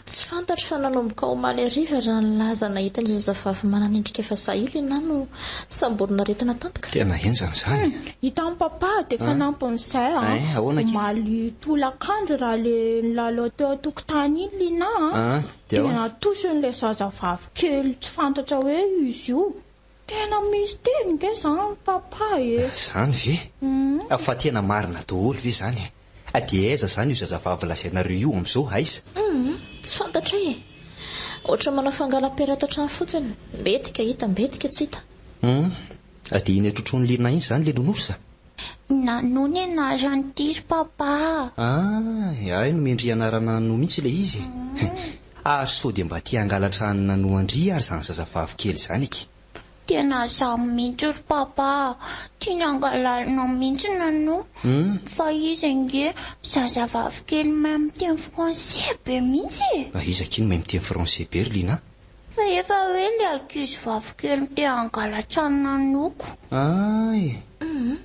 Tsy fantatro fa nanomboka omaly hariva raha nilaza nahita an'io zazavavy manana endrika vazaha io Lina no samborin'aretina tampoka. Tena henjana izany. Hitan'i Papa dia fanampin'izay an, Hein, ahoana akia? omaly tolakandro raha le nilalao teo an-tokotany iny Lina an, An, dia dia ahoana? natosin'ilay zazavavy kely tsy fantatra hoe izy io. Tena misy teny nge zany Papa e. Izany ve? Fa tena marina daholo ve izany e? Dia aiza izany io zazavavy lazainareo io amin'izao? Aiza? Humm, tsy fantatray e! Ohatran'ny manao fangalam-pera ato an-trano fotsiny, mbetika hita, mbetika tsy hita. Humm, dia iny atrotroan'i Lina iny izany ilay nonosa? Nanou ny anaran'ity ry Papa a! Ah, hay nomen-dry anarana Nanou mihitsy ilay izy e! Ary sao dia mba te hangalatra an'i Nanou an-dry ary izany zazavavy kely izany aky? Tena zany mihitsy ry Papa a! Tiany hangalarina mihitsy Nanou. Fa izy ange zazavavy kely mahay miteny français be mihitsy e! Iza akia no mahay miteny français be ry Lina? Fa efa hoe le ankizy vavy kely te hangalatra an'i Nanooko. Ay! Humm,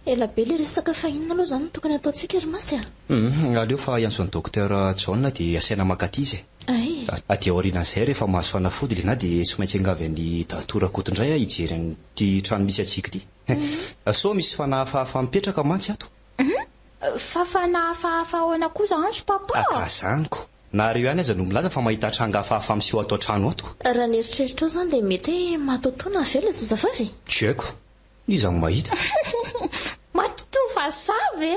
ela be le resaka fa inona aloha izany no tokony hataontsika ry Masy a? Humm, aleo fa hiantso an'i Docteur Jaona dia asaina maka aty izy e. Ay! Aty aorianan'izay rehefa mahazo fanafody Lina dia tsy maintsy hiangavy an'i Dadatoa Rakoto indray aho hijery an'ity trano misy antsika ity. Sao misy fanahy hafahafa mipetraka mantsy ato. Humm, fa fanahy hafahafa ahoana koa izany ry Papa? Ka izany ko! Nareo ihany aza no milaza fa mahita tranga hafahafa miseho ato an-trano ato. Raha ny eritreritrao izany dia mety hoe matoatoa na avela ilay zazavavy e? Tsy haiko. Iza no mahita? Matotoa vazaha ve?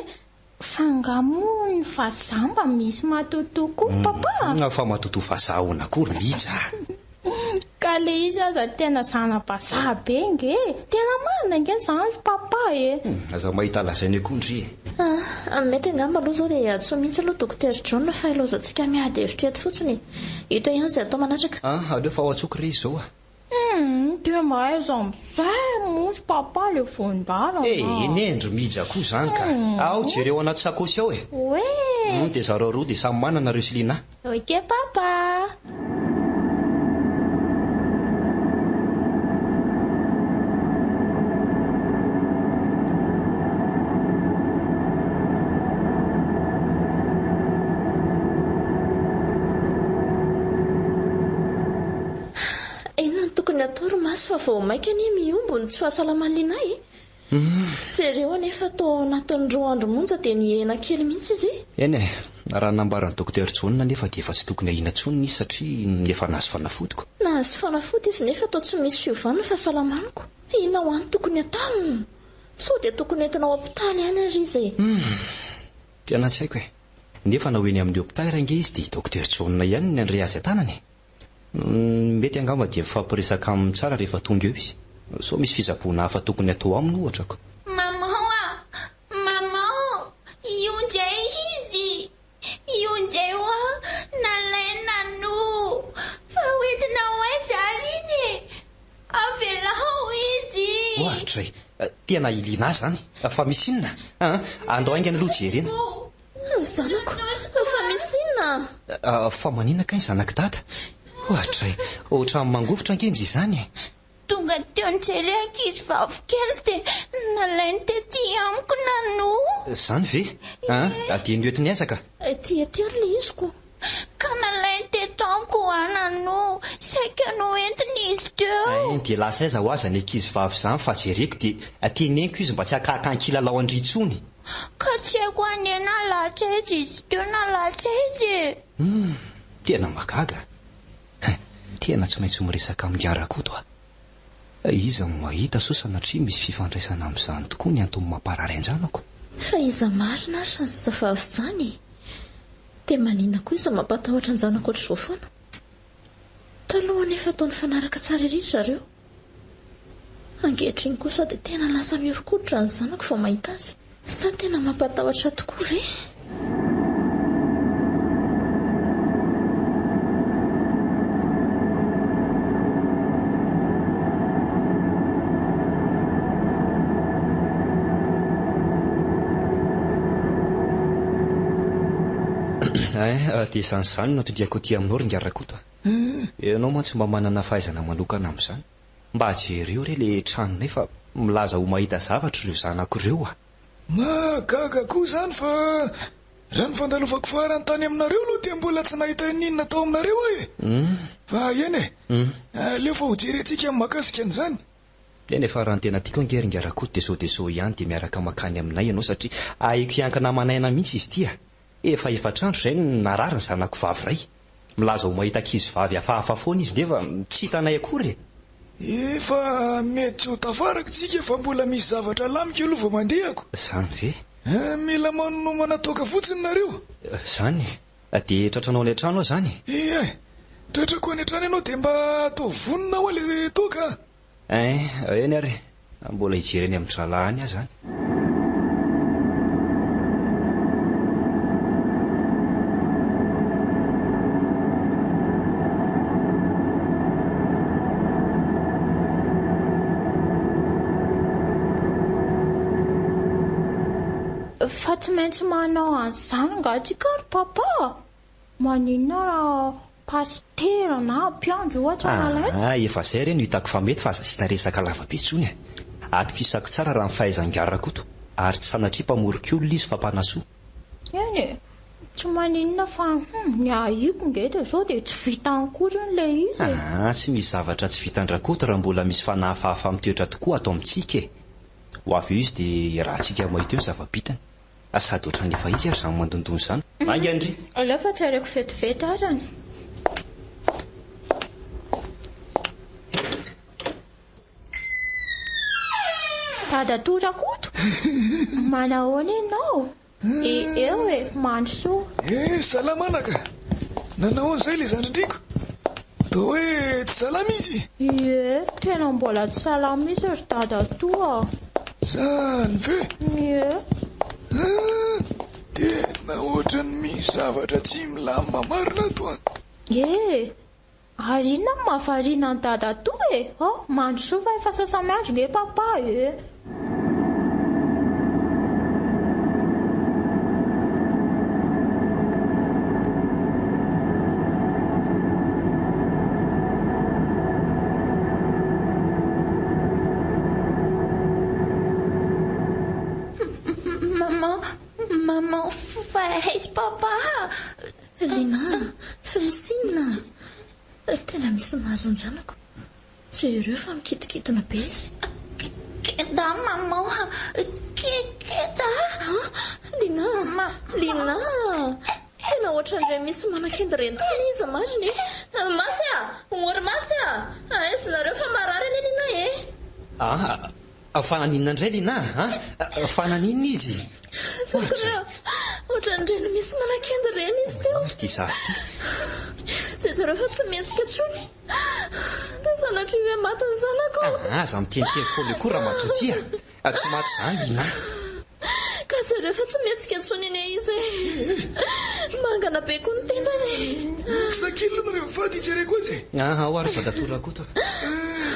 Fa angaha moa ny vazaha mba misy matotoa koa papa? Fa matotoa vazaha ahoana koa ry Mija a? Ka le izy aza tena zana-bazaha be nge e! Tena marina nge zany ry papa e! Aza mahita lazaina eo koa ndry e! Ah, mety angamba aloha izao dia antsoy mihitsy aloha Dokotera John fa ilaozantsika miady hevitra eto fotsiny e! Hita ihany izay atao manaraka. Ah, aleo fa ho antsoiko re izy izao a! Hum, dia mba aiza amin'izay moa ry papa le voan-dalana? Eh, nendry mija koa izany ka! Ao, jereo anaty sakaosy ao e! Oe! Hum, dia zareo roa dia samy manana nareo sy Lina. Ok papa! Inona no tokony hatao ry Masy fa vao mainka anie mihombo ny tsy fahasalaman'i Lina e! Jereo anie fa tao anatin'ny roa andro monja dia nihena kely mihitsy izy e! Eny e, raha ny nambaran'i Docteur Jaona anefa dia efa tsy tokony ahiana intsony izy satria efa nahazo fanafody ko. Nahazo fanafody izy nefa toa tsy misy fiovany ny fahasalamany ko. Inona ho an'ny tokony hatao? Sao dia tokony entina ao hopitaly ihany ary izy e! Humm, tena tsy haiko e. Nefa na ho eny amin'ny hopitaly ary ange izy dia i Docteur Jaona ihany no handray azy an-tanana e! Mety angamba dia mifampiresaka aminy tsara rehefa tonga eo izy. Sao misy fizaboana hafa tokony hatao aminy ohatra ko. Maman a! Maman ô! Io ndray izy! Io ndray hoa nalaina no! Fa hoentina ho aiza ary iny e? Avelao izy! Ohatra e! Tena iliana ahy izany! Fa misy inona? An! Andao haingana aloha jerena. Ny zanako? Fa misy inona? Fa maninona kay ny zanak'i dada? Oadray, ohatran'ny mangovitra ange ndry izany e! Tonga teo nijery ankizy vavy kely dia nalainy tety amiko Nanou. Izany ve? An, dia noentiny aiza ka? Ety ety ary ilay izy ko. Ka nalainy teto amiko hoa Nanou. Saika noentiny izy teo. Ein, dia lasa aiza ho aza ny ankizy vavy izany fa jereko dia teneniko izy mba tsy hakahaka ankilalao an-dry intsony. Ka tsy haiko anie na lasa aiza izy teo na lasa aiza e! Hum, tena mahagaga. Hein, tena tsy maintsy miresaka amin'i Rakoto aho. Iza no mahita sao sanatria misy fifandraisana amin'izany tokoa ny antony mamparary an-janako? Fa iza marina ary izany zazavavy izany e? Dia maninona koa izy mampatahotra an-janako ohatr'izao foana? Taloha anefa toa nifanaraka tsara ery ry zareo. Ankehitriny kosa dia tena lasa mihoron-koditra ny zanako vao mahita azy. Sa tena mampatahotra tokoa ve? Hein, dia izany izany no atodiako aty aminao ry Ingahy Rakoto a. Ianao mantsy mba manana fahaizana manokana amin'izany. Mba jereo re le tranonay fa milaza ho mahita zavatra ireo zanako ireo a! Mahagaga koa izany fa raha ny fandalovako farany tany aminareo aloha dia mbola tsy nahita n'inona tao aminareo aho e! Fa eny e! Aleo fa hojerentsika ny mahakasika an'izany. Eny e, fa raha ny tena tiako ange ry Ingahy Rakoto dia sao dia sao ihany dia miaraka makany aminay ianao satria ahiko hiankina aman'aina mihitsy izy ity a! Efa efatra andro izay no narary ny zanako vavy iray. Milaza ho mahita ankizy vavy hafahafa foana izy nefa tsy hitanay akory e! Efa mety tsy ho tafaraka tsika fa mbola misy zavatra alamiko aloha vao mandehako. Zany ve? Mila manomana toaka fotsiny nareo. Zany e! Dia tratranao any an-trano aho zany e? Ie, tratrako any an-trano ianao dia mba ataovy vonona hoa le toaka a! Ein, eny ary e! Mbola hijery eny amin-drahalahy any aho izany. Fa tsy maintsy manao an'izany angaha tsika ry papa? Maninona raha pasitera na mpiandry ohatra no alaina? Aa, efa zay re no hitako fa mety fa aza asiana resaka lava be tsony e! Atokisako tsara raha ny fahaizan'i Rakoto, ary tsy sanatria mpamorik'olona izy fa mpanasoa. Eny e! Tsy maninona fa hum, ny ahiako nge dia sao dia tsy vitany akory hono ilay izy e! Aa, tsy misy zavatra tsy vitan-dRakoto raha mbola misy fanahy hafahafa mitoetra tokoa ato amintsika e! Ho avy eo izy dia iarahantsika mahita eo ny zava-bitany. Sady ohatran'ny efa izy ary izany mandondona izany. Haingana ry! Aleo fa tsy areko vetivety arany. Dadatoa Rakoto, manahoana ianao? E eo e, mandrosoa. Eh, salama anaka. Nanahoana izay ilay zandrindriko? Toa hoe tsy salama izy? Ie, tena mbola tsy salama izy ry dadatoa a. Zany ve? Ie. Ah, tena ohatran'ny misy zavatra tsy milamina marina ato an. Ie, ary inona no mahavariana an'i dadatoa e? Oh, mandrosoa fa efa sasa-miandry nge papa e. Maman, maman, fa aiza papa? Lina, fa misy inona? Tena misy mahazo an-janako. Jereo fa mikitonkitona be izy. Keda maman, keda. Lina, Lina, tena ohatran'ireny misy manakenda ireny tokoa anie izy marina e. Masy a, ory masy a, aiza nareo fa marary anie Lina e. Ah, fa naninona indray Lina a? Fa naninona izy? Sakra, ohatran'ireny misy manakenda ireny izy teo. Ary ity zaza ity. Jereo fa tsy mihetsika intsony. Dia sanatria ve maty ny zanako? Ah, aza miteniteny foana eo koa ramatoa ity a! Tsy maty izany Lina. Ka jereo fa tsy mihetsika intsony anie izy e! Mangana be koa ny tendany. Sakila nareo mivady hijereko azy e! Ah, ao ary dadatoa Rakoto a!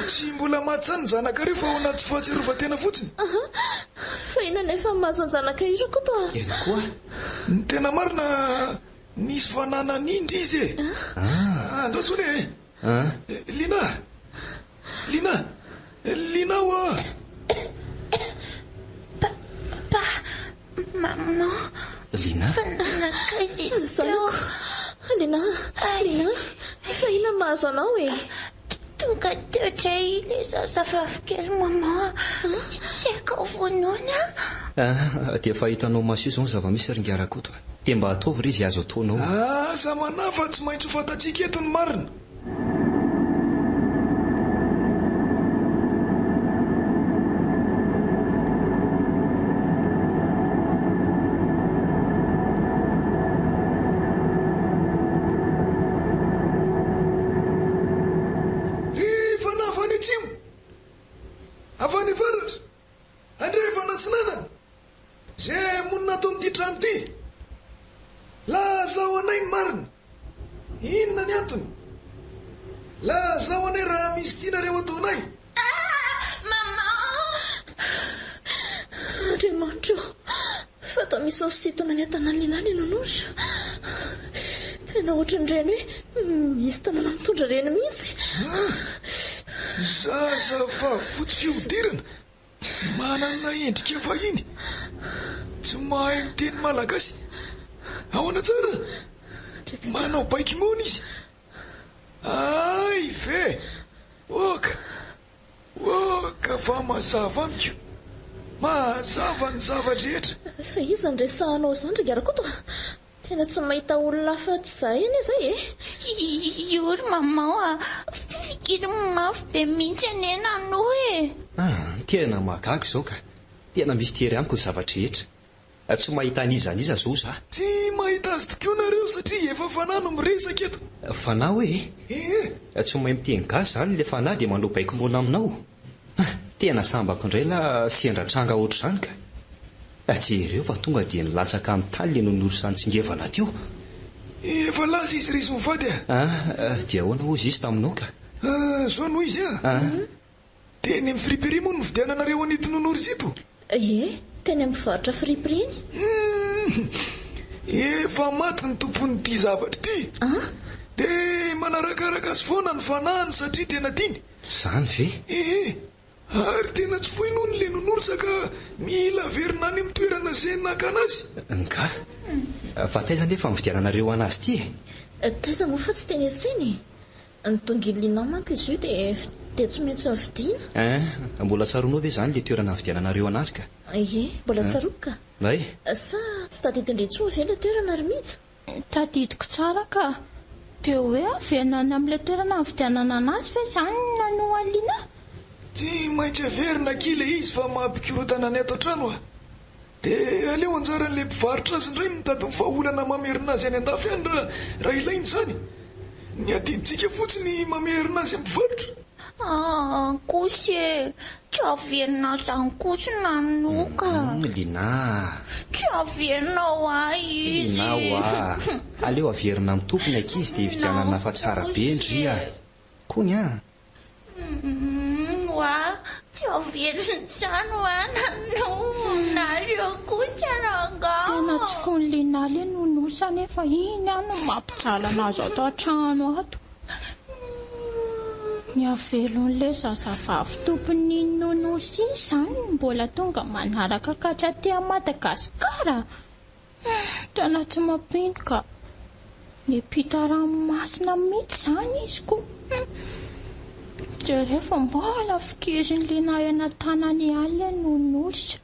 Tsy mbola maty izany ny zanakareo fa ao anaty fahatsiarovan-tena fotsiny. Fa inona anefa no mahazo an-janaka io Rakoto a? Eny koa. Ny tena marina Nisy fananan'indry izy e! Andraso anie e! Lina! Lina! Lina oa! Papa, maman. Lina? Fa nankaiza izy teo? Lina! Lina! Fa inona no mahazo anao e? Tonga teo indray ilay zazavavy kely maman a. Tsy haiko vonoina. Ah, dia efa hitanao maso io izao ny zava-misy ry Ingahy Rakoto a. Dia mba ataovy re izay azo ataonao. Aza manahy fa tsy maintsy ho fantatsika eto ny marina. Ry fanahy avy any atsimo, avy any avaratra, andrefana atsinanana, izay monina ato amin'ity trano ity, lazao anay ny marina. Inona ny antony? Lazao anay raha misy tianareo ataonay. Ah! Maman! Andriamanitra ô! Fa toa misy misintona ny an-tanan'i Lina ny Nounours. Tena ohatran'ireny hoe misy tanana mitondra ireny mihitsy. Zaza vavy fotsy fihodirana, Manana endrika vahiny, tsy mahay miteny malagasy. Ahoana tsara? Manao baiko moana izy. Hay ve! Oka! Oka fa mazava amiko. Mazava ny zava-drehetra. Fa iza no resahanao izany ry Garakoto a? Tena tsy mahita olona afa-tsy izahay anie izay e! Io ry maman a! Fikiriny mafy be mihitsy anie nanoa e! Ah, tena mahagaga izao ka! Tena misy tery amiko ny zava-drehetra. Tsy mahita an'iza an'iza izao za. Tsy mahita azy tokoa nareo satria efa fanahy no miresaka eto. Fanahy hoe e? Ee. Tsy mahay miteny gasy izany ilay fanahy dia manao baiko moana aminao? Tena sambako indray lah sendra tranga ohatr'izany ka! Jereo fa tonga dia nilatsaka amin'ny tany le nonorsa nitsingevana teo. Efa lasa izy ry izy mivady a! Ah, dia ahoana hozy izy taminao ka? Ah, zao no izy a! Ah. Teny amin'ny friperie moa no nividiananareo an'ito nonours ito? Ie, teny amin'ny mpivarotra friperie iny. Hum, efa maty ny tompon'ity zavatra ity. Ah? Dia manarakaraka azy foana ny fanahiny satria tena tiany. Izany ve? Ee, ary tena tsy foiny hono ilay nonorsa ka mila averina any amin'ny toerana izay nakana azy. Nga? Fa taiza anefa nividiananareo an'azy ity e? Taiza moa fa tsy teny an-tsena e? Ny dongilina manko izy io dia dia tsy maintsy novidiana. Ein, mbola tsaroanao ve izany ilay toerana nividiananareo an'azy ka? Ie, mbola tsaroako ka. Hay? Sa tsy tadidin-dry intsony ve ilay toerana ry Mija? Tadidiko tsara ka. Dia hoe averina any amin'ilay toerana nividianana anazy ve izany ny nanohaliana? Tsy maintsy averina akia ilay izy fa mampikorontana ny ato an-trano a! Dia aleo anjaran'ilay mpivarotra azy indray mitady ny vahaolana mamerina azy any an-dafy any raha raha ilaina izany. Ny adidintsika fotsiny mamerina azy amin'ny mpivarotra. Aa kosa e! Tsy averina zany kosa nanoka. Lina a! Tsy averina ho ahy izy. Lina hoa! Aleo averina amin'ny tompony ankizy dia hividianana fa tsara be ndry a! Kony a! Humm hoa! Tsy averina izany hoa nano! Nareo kosa rangaha! Tena tsy fon'i Lina le nonosa nefa iny aho no mampijaly anazy ato an-trano ato. Ny havelon'ilay zazavavy tompon'iny nounours iny izany no mbola tonga manaraka ka hatraty Madagasikara? Tena tsy mampino ka. Niampita ranomasina mihitsy izany izy ko. Jereo fa mbola fikirin'i Lina eny an-tanany ihany ilay nounours.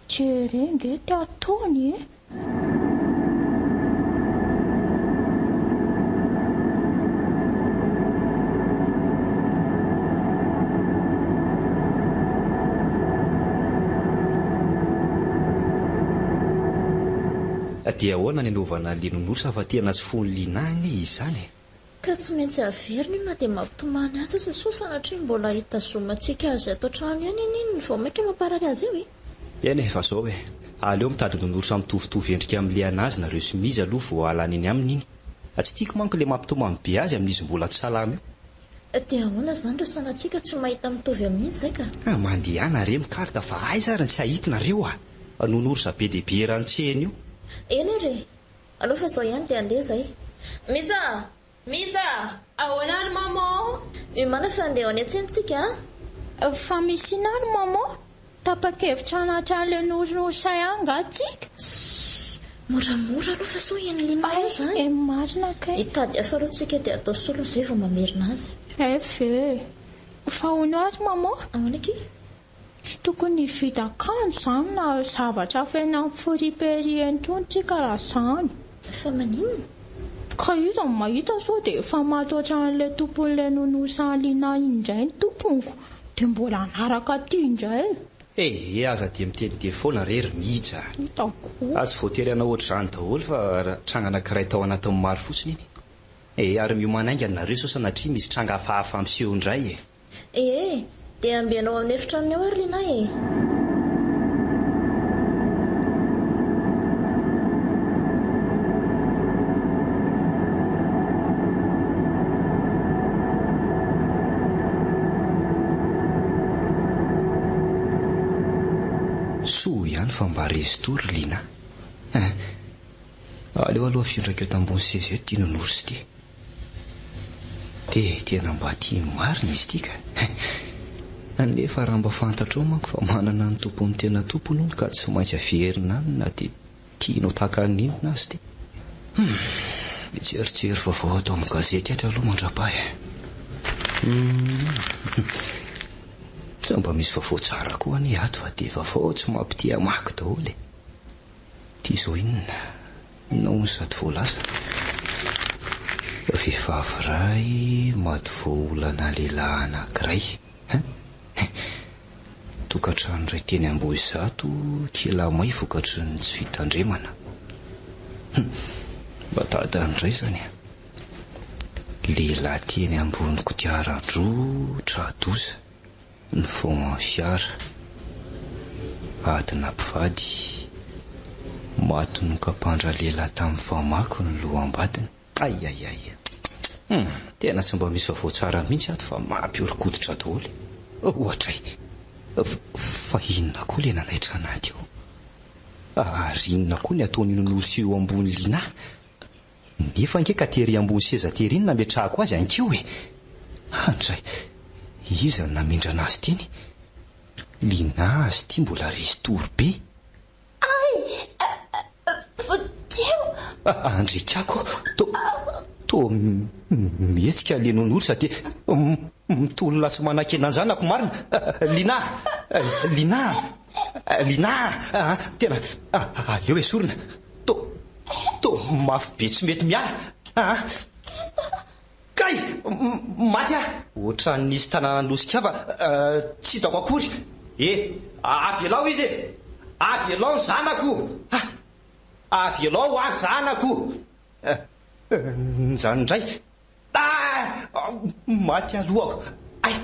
Jereo nge ty ataony e! Dia ahoana ny anaovana le nonosa fa tena tsy fon'i Lina anie izy izany e! Ka tsy maintsy averina io na dia mampitomany azy aza sao sanatria mbola hitazomantsika azy ato an-trano ihany anie no vao mainka mamparary azy eo e! Eny e, fa zao e, aleo mitady nounours mitovitovy endrika amin'le anazy nareo sy Miza aloha vao alana eny aminy iny. Tsy tiako manko le mampitomany be azy amin'izy mbola tsy salama io. Dia ahoana izany raha sanatria ka tsy mahita mitovy amin'iny izay ka? Mandehana re mikaroka fa aiza ary ny tsy hahita nareo a! Nounours be dia be eran'ny tsena io. Eny ary e! Aleo fa izao ihany dia handeha izay. Mija a! Mija a! Ahoana ary maman? Miomàna fa handeha ho any an-tsena tsika a! Fa misy inona ary maman? Tapa-kevitra hanatran'ilay nosin'osay angaha tsika? Shh! Moramora aloha fa sao henon'i Lina eo izany. Eh marina kay. Hitady hafa aloha tsika dia atao solony izay vao mamerina azy. Eh ve. Fa hono ary maman? Ahoana akia? Tsy tokony hividy akanjo izany na zavatra hafa eny amin'ny friperie eny intsony tsika raha izany. Fa maninona? Ka iza no mahita sao dia efa maty ohatran'ilay tompon'ilay nounours an'i Lina iny indray ny tomponiko dia mbola hanaraka aty indray. Eh aza dia miteniteny foana re ry Mija a! Hitako. Aza voatery hanao ohatr'izany daholo fa tranga anankiray tao anatin'ny maro fotsiny iny. Eh ary miomana haingana nareo sao sanatria misy tranga hafahafa miseho indray e! Ee, dia ambeno ao amin'ny efitranony ao ary Lina e! Soa ihany fa mba resy tory Lina eh! Aleo aloha afindrako eto ambony seza eto ity nounours ity. Dia tena mba tia marina izy ity ka. Nefa raha mba fantatrao manko fa manana ny tompony tena tompony hono ka tsy maintsy averina any na dia tianao tahaka ny inona aza ity. Hum, mijerijery vaovao ato amin'ny gazety ato aloha mandra-paha e. Hum, tsy mba misy vaovao tsara koa anie ato fa dia vaovao tsy mampitia hamaky daholo e. Ity izao inona? Inona hono sady voalaza? Vehivavy iray maty voaolana lehilahy anankiray. Hein? Tokantrano iray teny Ambohizato kila may vokatry ny tsy fitandremana. Hum, mba dadany indray izany e. Lehilahy teny ambony kodiaran-droa tra-doza. Ny fond fiara. Adina mpivady. Maty nokapan-dralehilahy tamin'ny famaky ny loham-badiny. Aiaiai. Hum, tena tsy mba misy vaovao tsara mihitsy ato fa mampihoron-koditra daholo. Ohatray. Fa inona koa ilay nanaitra anah teo? Ary inona koa ny ataon'io nounours io ambony Lina? Nefa ange ka tery ambony seza tery iny nametrahako azy ankeo e! Andray! Iza no namindrana azy ity ny? Lina azy ity mbola resy tory be! Ay! Vodio! Andriakako! To, toa mihetsika le nounours dia mitolona sy manakena an-janako marina! Lina! Lina! Lina! Tena aleo esorina! To, to mafy be tsy mety miala ah! Kay! Maty aho! Ohatran'ny nisy tanàna nosika fa tsy hitako akory e! Avelao izy e! Avelao ny zanako! Ah! Avelao hoa zanako! Izany indray! Ah! Maty aloha aho. Ay!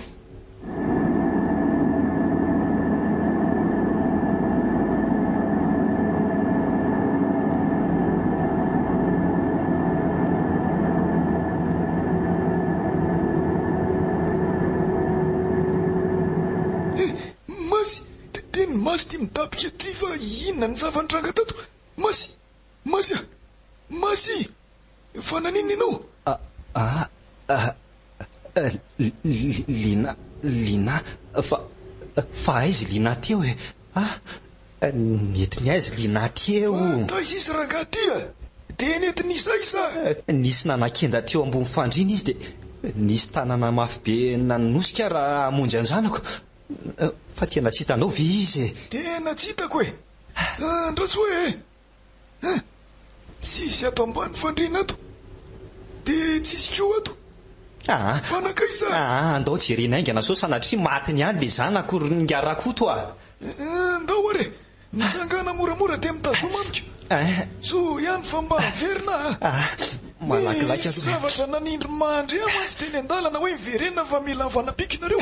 Eh! Masy! Teny Masy ty midabika ty fa inona ny zava-nitranga tato? Masy! Masy a! Masy! Fa naninona ianao? A a a Lina Lina fa fa aiza i Lina teo e? Ah! Nentiny aiza i Lina teo? Fa taiza izy rangahy ty a? Dia nentiny iza aiza? Nisy nanakenda teo ambony fandriana izy dia nisy tanana mafy be nanosika raha hamonjy an-janako. Fa tena tsy hitanao ve izy e? Tena tsy hitako e! Andraso hoe e! Hein! Tsisy ato ambany fandriana ato. Dia tsisy koa ato. Aa! Fa nankaiza? Aa! Andao jerena haingana sao sanatria matiny ihany le zanako ry Ingahy Rakoto a! Andao ary e! Mitsangàna moramora dia mitazoma amiko. Hein! Soa ihany fa mba averina a! Aa! Malakilaky Nisy aloha. zavatra nanindry mandry ahy mantsy teny an-dalana hoe miverena fa mila fanampiako nareo.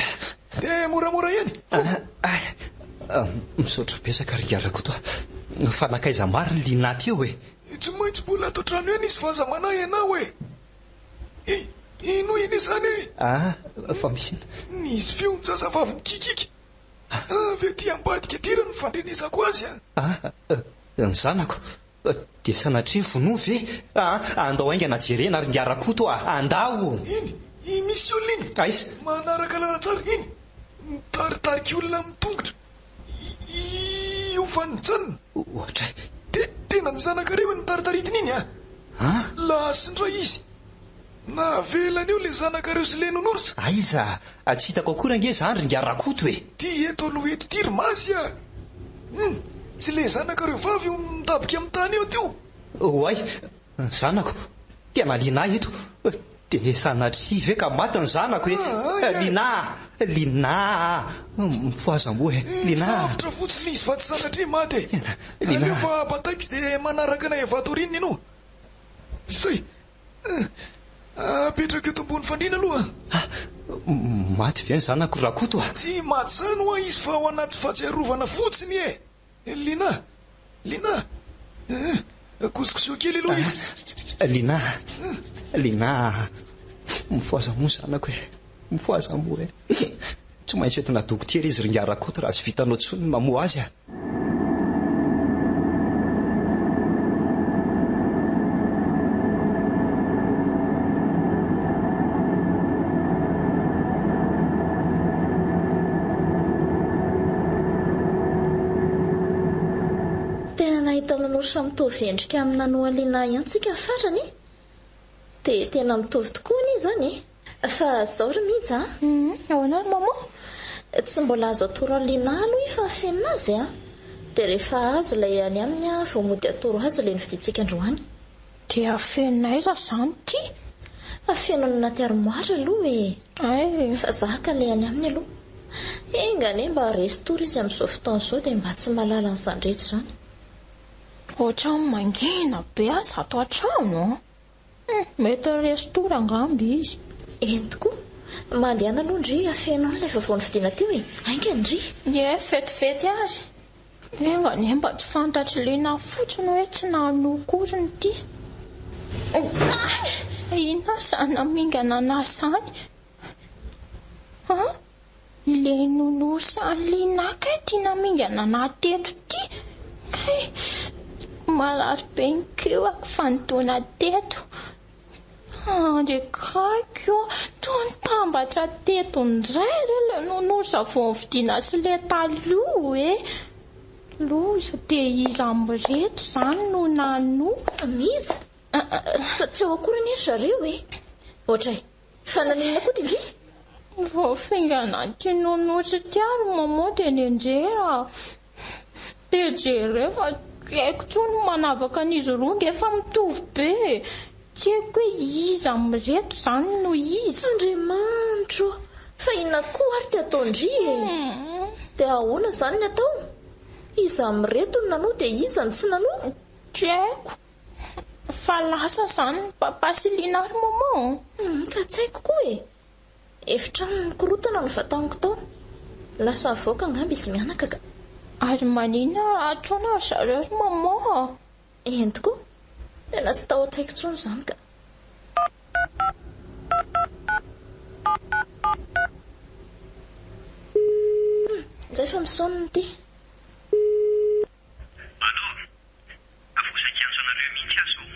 Dia moramora ihany. Aa! Misaotra betsaka ry Ingahy Rakoto a! Fa nankaiza marina i Lina teo e? Tsy maintsy mbola ato an-trano ihany izy fa aza manahy ianao e! He! Henoy anie izany e! Aa! Fa misy inona? Nisy feon-jazavavy mikikiaka avy aty ambadika aty raha ny fandrenesako azy a! Aa! Ny zanako? Dia sanatria vonoa ve? Aa! Andao haingana jerena ry Ingahy Rakoto a! Andao! Iny! Iny misy olona iny! Aiza? Manaraka lalantsara iny! Mitaritarika olona amin'ny tongotra! Io fa nijanona! Ohatray! Dia tena ny zanakareo iny notaritaritina iny a! An? Lasa indray izy. Navelany eo ilay zanakareo sy ilay nounours. Aiza? Tsy hitako akory ange izany ry ingahy Rakoto e! Ty eto aloha eto ty ry Masy a! Hum! Tsy ilay zanakareo vavy io midaboka amin'ny tany eo teo? Oay! Ny zanako! Tena Linah eto! Dia sanatria ve ka maty ny zanako e! Linah! Linah! Mifohaza moa e! Linah! Safotra fotsiny izy fa tsy sanatria maty e! Linah! Aleo fa bataiko dia manaraka anay avy ato aoriana ianao. Zay! Apetrako eto ambony fandriana aloha. Maty ve ny zanako Rakoto a? Tsy maty izany hoa izy fa ao anaty fahatsiarovana fotsiny e! Lina! Lina! Eh, kosokosoho kely aloha izy. Lina! Lina! Mifohaza moa zanako e! Mifohaza moa e! Tsy maintsy entina dokotera izy ry Ingahy Rakoto raha tsy vitanao intsony ny mamoha azy a! Tena nahita nounours mitovy endrika amin'ny nanohaliana ahy ihany tsika farany e! Dia tena mitovy tokoa anie izany e! Fa zao ry Mija a! Hum, ahoana ry maman? Tsy mbola azo atoro an'i Lina aloha io fa afenina azy a! Dia rehefa azo ilay any aminy a vao mody atoro azy ilay novidiantsika androany. Dia afenina aiza izany ity? Afeno any anaty armoire aloha e! Hay! Fa za ka le any aminy aloha. Enga anie mba resy tory izy amin'izao fotoana izao dia mba tsy mahalala an'izany rehetra izany. Ohatran'ny mangina be aza ato an-trano an! Hum, mety resy tory angamba izy. Eny tokoa. Mandehana aloha ndry afeno any ilay vaovao novidiana teo e! Haingana ndry! Ie, vetivety ary. Enga anie mba tsy fantatr'i Lina fotsiny hoe tsy nanoa akory ny tia. Inona izany namingana an'ahy izany? An? Ilay nounours an'i Lina kay ity namingana an'ahy teto ity? Kay! Marary be ny kihoko fa nidona teto. Andriakaiko ô! Toa nitambatra teto indray re ilay nounours vao novidiana sy ilay taloha e! Loza, dia iza amin'ireto izany no nanoa? Miza? Fa tsy ao akory anie ry zareo e! Ohatray, fa naninona koa ty ndry? Vao fingana an'ity nounours ity ary maman dia nianjera. Dia jereo fa tsy haiko intsony ny manavaka an'izy roa nge fa mitovy be e! Tsy haiko hoe iza amin'ireto izany no iza. Andriamanitro ô! Fa inona koa ary ty ataon-dry e? Dia ahoana izany ny atao? Iza amin'ireto no nanoa dia iza no tsy nanoa? Tsy haiko. Fa lasa izany ny papa sy Lina ary maman? Ka tsy haiko koa e! Efitrano mikorontana no vataniko tao. Lasa nivoaka angamba izy mianaka ka. Ary maninona raha antsoina ry zareo ry maman a? Eny tokoa. Tena tsy tao an-tsaiko intsony izany ka. Hum, izay fa misaona ity. Allô! Vao saika hiantso anareo mihitsy aho izao.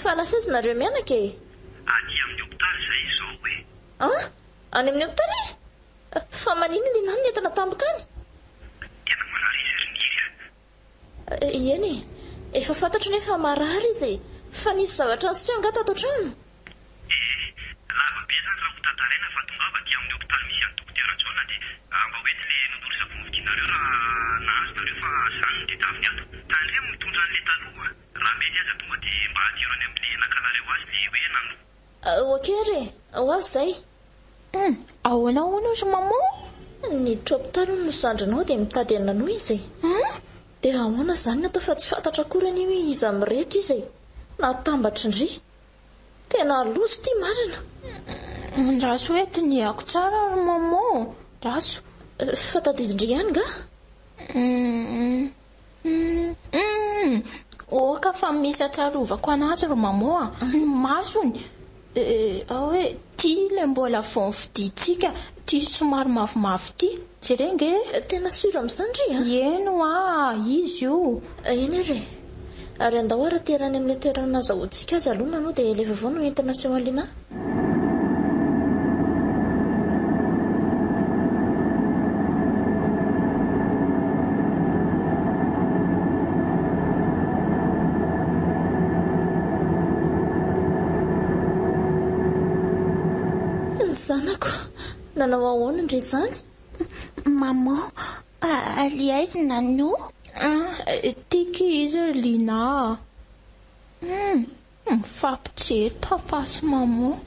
Fa lasa aiza nareo mianaka e? Aty amin'ny hopitaly izahay izao e. An? Any amin'ny hopitaly e? Fa maninona Lina no nentina tampoka any? Tena marary izy ry Niry a! Eny e! Efa fantatro nefa marary izy e! Fa nisy zavatra niseho angaha tato an-trano? Ee, lava be zany raha ho tantaraina fa tongava aty amin'ny hopitaly misy an'i Dokotera Jaona dia mba ho ety le nounours vao novidianareo raha nahazo nareo fa zany no tedaviny ato. Tandremo mitondra an'le taloha a! Raha mety aza tonga dia mba adiro any amin'le nakanareo azy le hoe nanoa. Ok ary e! Ho avy zay! Hum! Ahoana hono ry maman? Niditra hopitaly hono ny zandrinao dia mitady an'i Nanoa izy e! Hum! Dia ahoana izany ny atao fa tsy fantatra akory anie hoe iza amin'ireto izy e! Natambatry ndry! Tena loza ity marina. Andraso hoe dinihako tsara ry maman, andraso. Fa tadidin-dry ihany nga? Hum hum Oka fa misy atsarovako anazy ry maman a! Ny masony ao hoe ty ilay mbola vao novidiantsika, ty somary mavomavo ty. Jereo nge e! Tena sûr amin'izany ry a? Eny hoa, izy io. Eny ary e! Ary andao ary aterany amin'ilay toerana nazahoantsika azy aloha nanoa dia ilay vaovao no entina aseho an'i Lina. Zanako, nanao ahoana ndry izany? Maman, ary aiza Nanou? Ah, tiako izy ry Lina a. Hum, mifampijery papa sy maman.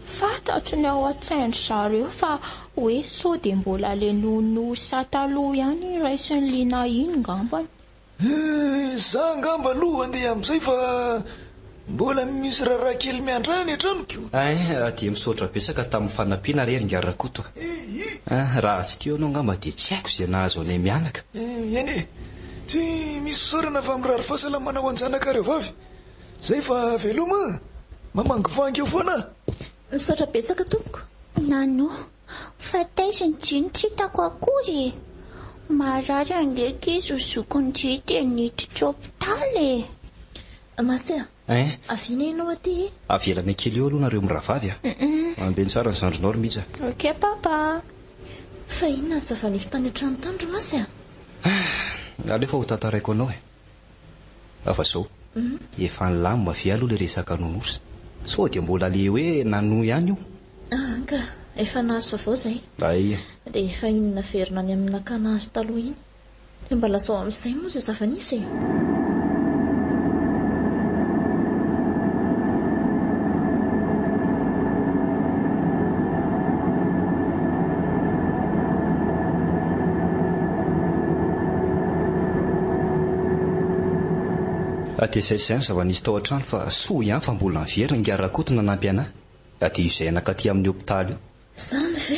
Fantatro ny ao an-tsain-dry zareo fa hoe sao dia mbola le nounours taloha ihany iny raisin'i Lina iny ngambany. Za angamba aloha andeha amin'izay fa mbola misy raharaha kely miandry ahy any an-tranoko. Ein, dia misaotra betsaka tamin'ny fanampiana re ry Ingahy Rakoto a. Ein, raha tsy teo ianao angamba dia tsy haiko izay nahazo anay mianaka. Eny e, tsy misy fisaorana fa mirary fahasalamana ho an-janakareo vavy. Zay fa veloma a! Mamangivangy eo foana a! Misaotra betsaka tompoko. Nano, fa taiza ny jiny tsy hitako akory e! Marary ange ankizy ho zokin'i Jy dia niditra hopitaly e! Masy a! Hein? Avia anie ianao aty e! Avelanay kely eo aloha nareo mirahavavy a! Ambeno tsara ny zandrinao ry Mija. Ok papa! Fa inona ny zava-nisy tany an-trano tany ry Masy a? Aleo fa ho tantaraiko anao e! Fa zao, efa nilamina ve aloha le resaka nounours? Sao dia mbola le hoe nanou ihany io? An ka, efa nahazo vaovao zay. Ay. Dia efa iny naverina any amin'ny nakana azy taloha iny. Dia mba lazao amin'izay moa izay zava-nisy e. Dia izay izay no zava-nisy tao an-trano fa soa ihany fa mbola niverina ingahy Rakoto nanampy anah. Dia io izay nankaty amin'ny hopitaly io. Izany ve?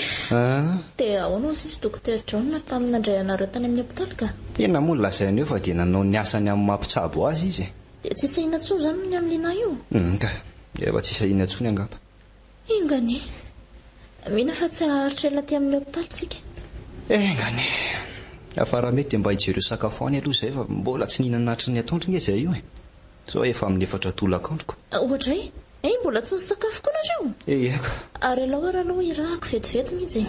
Dia ahoana hoy sisa Dokotera John tamin'ny nandray anareo tany amin'ny hopitaly ka? Inona moa no lazainy eo fa dia nanao ny asany amin'ny maha mpitsabo azy izy e. Dia tsy hisy ahiana intsony izany ny amin'i Lina io? Hum ka, efa tsy hisy ahiana intsony angamba. Enga anie. Mino fa tsy haharitra ela aty amin'ny hopitaly tsika. Enga anie. Fa raha mety dia mba hijereo sakafo any aloha izay fa mbola tsy nihinana hatry ny atoandro nge izay io e. Sao efa amin'ny efatra tolakandro ko. Oadray! Hein mbola tsy nisakafo koa nareo? Ie ka. Ary alao ary aloha hirahako vetivety mihitsy e.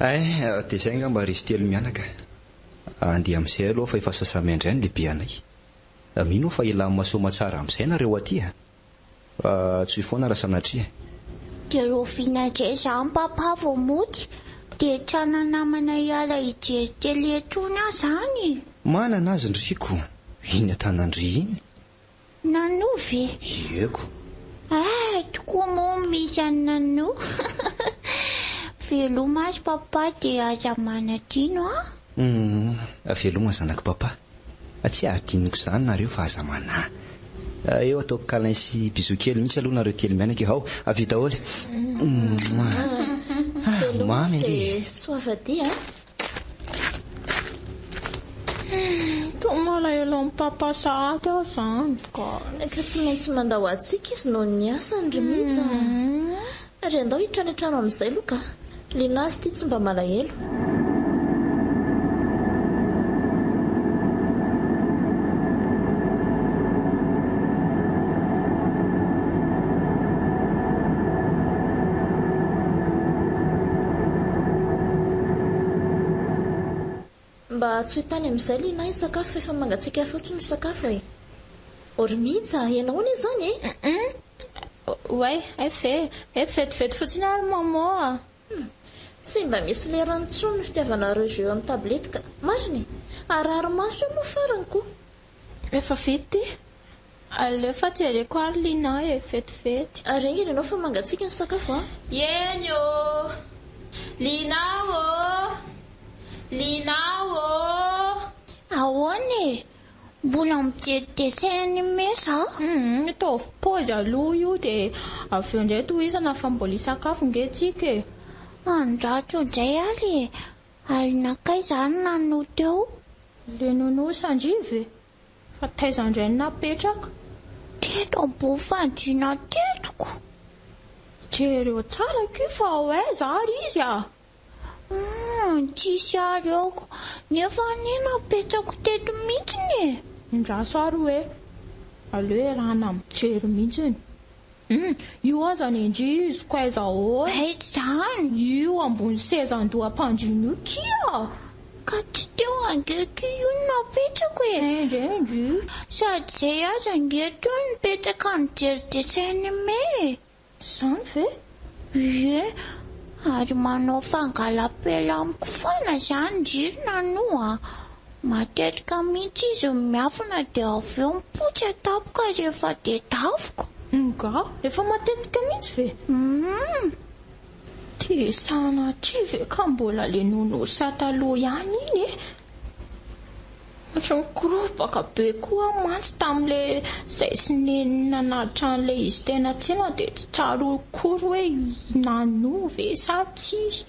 Hein, dia izay angamba ry izy telo mianaka. Andeha amin'izay aloha fa efa sasa-miandry any lehibe anay. Mino aho fa hilamina soamatsara amin'izay nareo aty a! Fa tsoy foana raha sanatria e! Dia rahoviana indray izany papa vao mody? Dia tsy hanana-namana hiala hijery télé intsony aho izany e! Manana azy ndry ko! Iny an-tanan-dry iny! Nanou ve? Ie ko! Eh, tokoa moa misy an'i Nanou. Veloma azy papa dia aza manadino a! Humm, veloma zanak'i papa. Tsy adinoko izany nareo fa aza manahy. Eo ataoko câlin sy bisous kely mihitsy aloha nareo telo mianaka e. Ao, avia daholo. Mouah. Veloma Mamy ange e. dia soavadia a! Toa malahelo an'i papa sahady aho izany ka. Ka tsy maintsy mandao antsika izy noho ny asany ry Mija a! Ary andao hiditra any an-trano amin'izay aloha ka. Lehilahy izy ity tsy mba malahelo. Mba antsoy tany amin'izay Lina hisakafo fa efa mangatsiaka fotsiny ny sakafo e! Oh ry Mija, ianao anie izany e! Hum ouais, efa e! Efa vetivety fotsiny ary maman a! Hum, tsy mba misy lerany intsony ny fitiavanareo jeu amin'ny tablette ka! Marina e! Harary maso io moa farany ko! Efa vita ity. Aleo fa jereko ary Lina e, vetivety. Ary haingana ianao fa mangatsiaka ny sakafo a! Eny ô! Lina ô! Lina ô! Ahoana e? Mbola mijery dessin animé za? Humm, ataovy pause aloha io dia avy eo indray tohizana fa mbola hisakafo nge tsika e! Andraso indray ary e! Ary nankaiza ary Nanou teo? Le nounours ndry ve? Fa taiza indray no napetraka? Teto ambony fandriana teto ko! Jereo tsara akia fa ao aiza ary izy a! Humm, tsisy ary eo ko! Nefa anie napetrako teto mihitsiny e! Andraso ary hoe, aleo iarahana mijery mihitsiny. Hum, io aza nendriziko aiza ahoana. Aiza izany? Io ambony seza andoham-pandriana io kia! Ka tsy teo ange kia io no napetrako e! Zay indray ndry. Sady zay aza ange teo nipetraka nijery dessin animé e! Izany ve? Ie, ary manao fangalam-pela amiko foana izany ndry ry Nanou a! Matetika mihitsy izy no miafina dia avy eo mipoitra tampoka rehefa tedaviko. Nga? Efa matetika mihitsy ve? Humm! Dia sanatria ve ka mbola le nounours taloha ihany iny e? Ohatran'ny koropaka be koa aho mantsy tamin'ilay izay sy neny nanatitra an'ilay izy teny an-tsena dia tsy tsaroako akory hoe i Nanou ve sa tsy izy.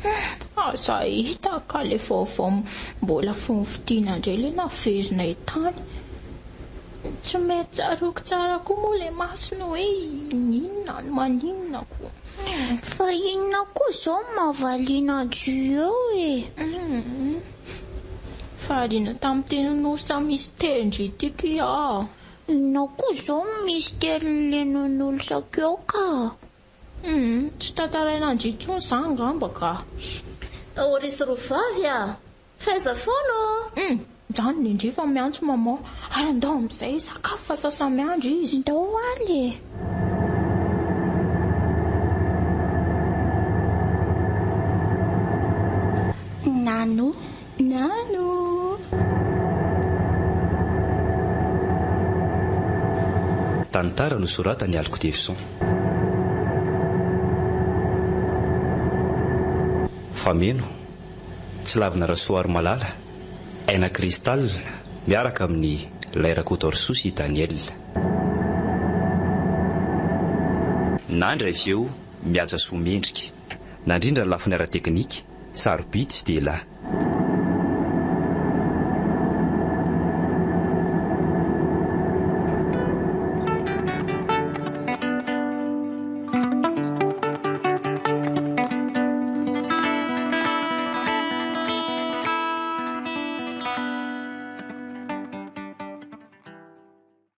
Humm, aza hita ka ilay vaovao mbola vao novidiana indray ilay naverinay tany. Tsy mety tsaroako tsara koa moa ilay masony hoe inona no maninona ko. Fa inona koa izao no mahavaliana an-dry eo e? Humm. Variana tamin'ity nounours mystère-ndry ity ki aho. Inona koa izao no mystère-n'ilay nounours akeo ka? Humm, tsy tantaraina an-dry intsony izany angamba ka. Ô ry sy roa vavy a! F'aiza foana ô! Humm, mijanona indry fa miantso maman, ary andao amin'izay hisakafo fa sasa-miandry izy. Ndao aly e! Nano. Nano. Tantara nosoratan'i Aliko Devson. Fameno. Tsilavina Rasoarimalala, Aina Cristal miaraka amin'i Lay Rakotoarisoa sy Daniel. Nandry avy eo Mihaja Soa Mendrika. Nandrindra ny lafiny ara-teknika, Sarobidy sy Dela.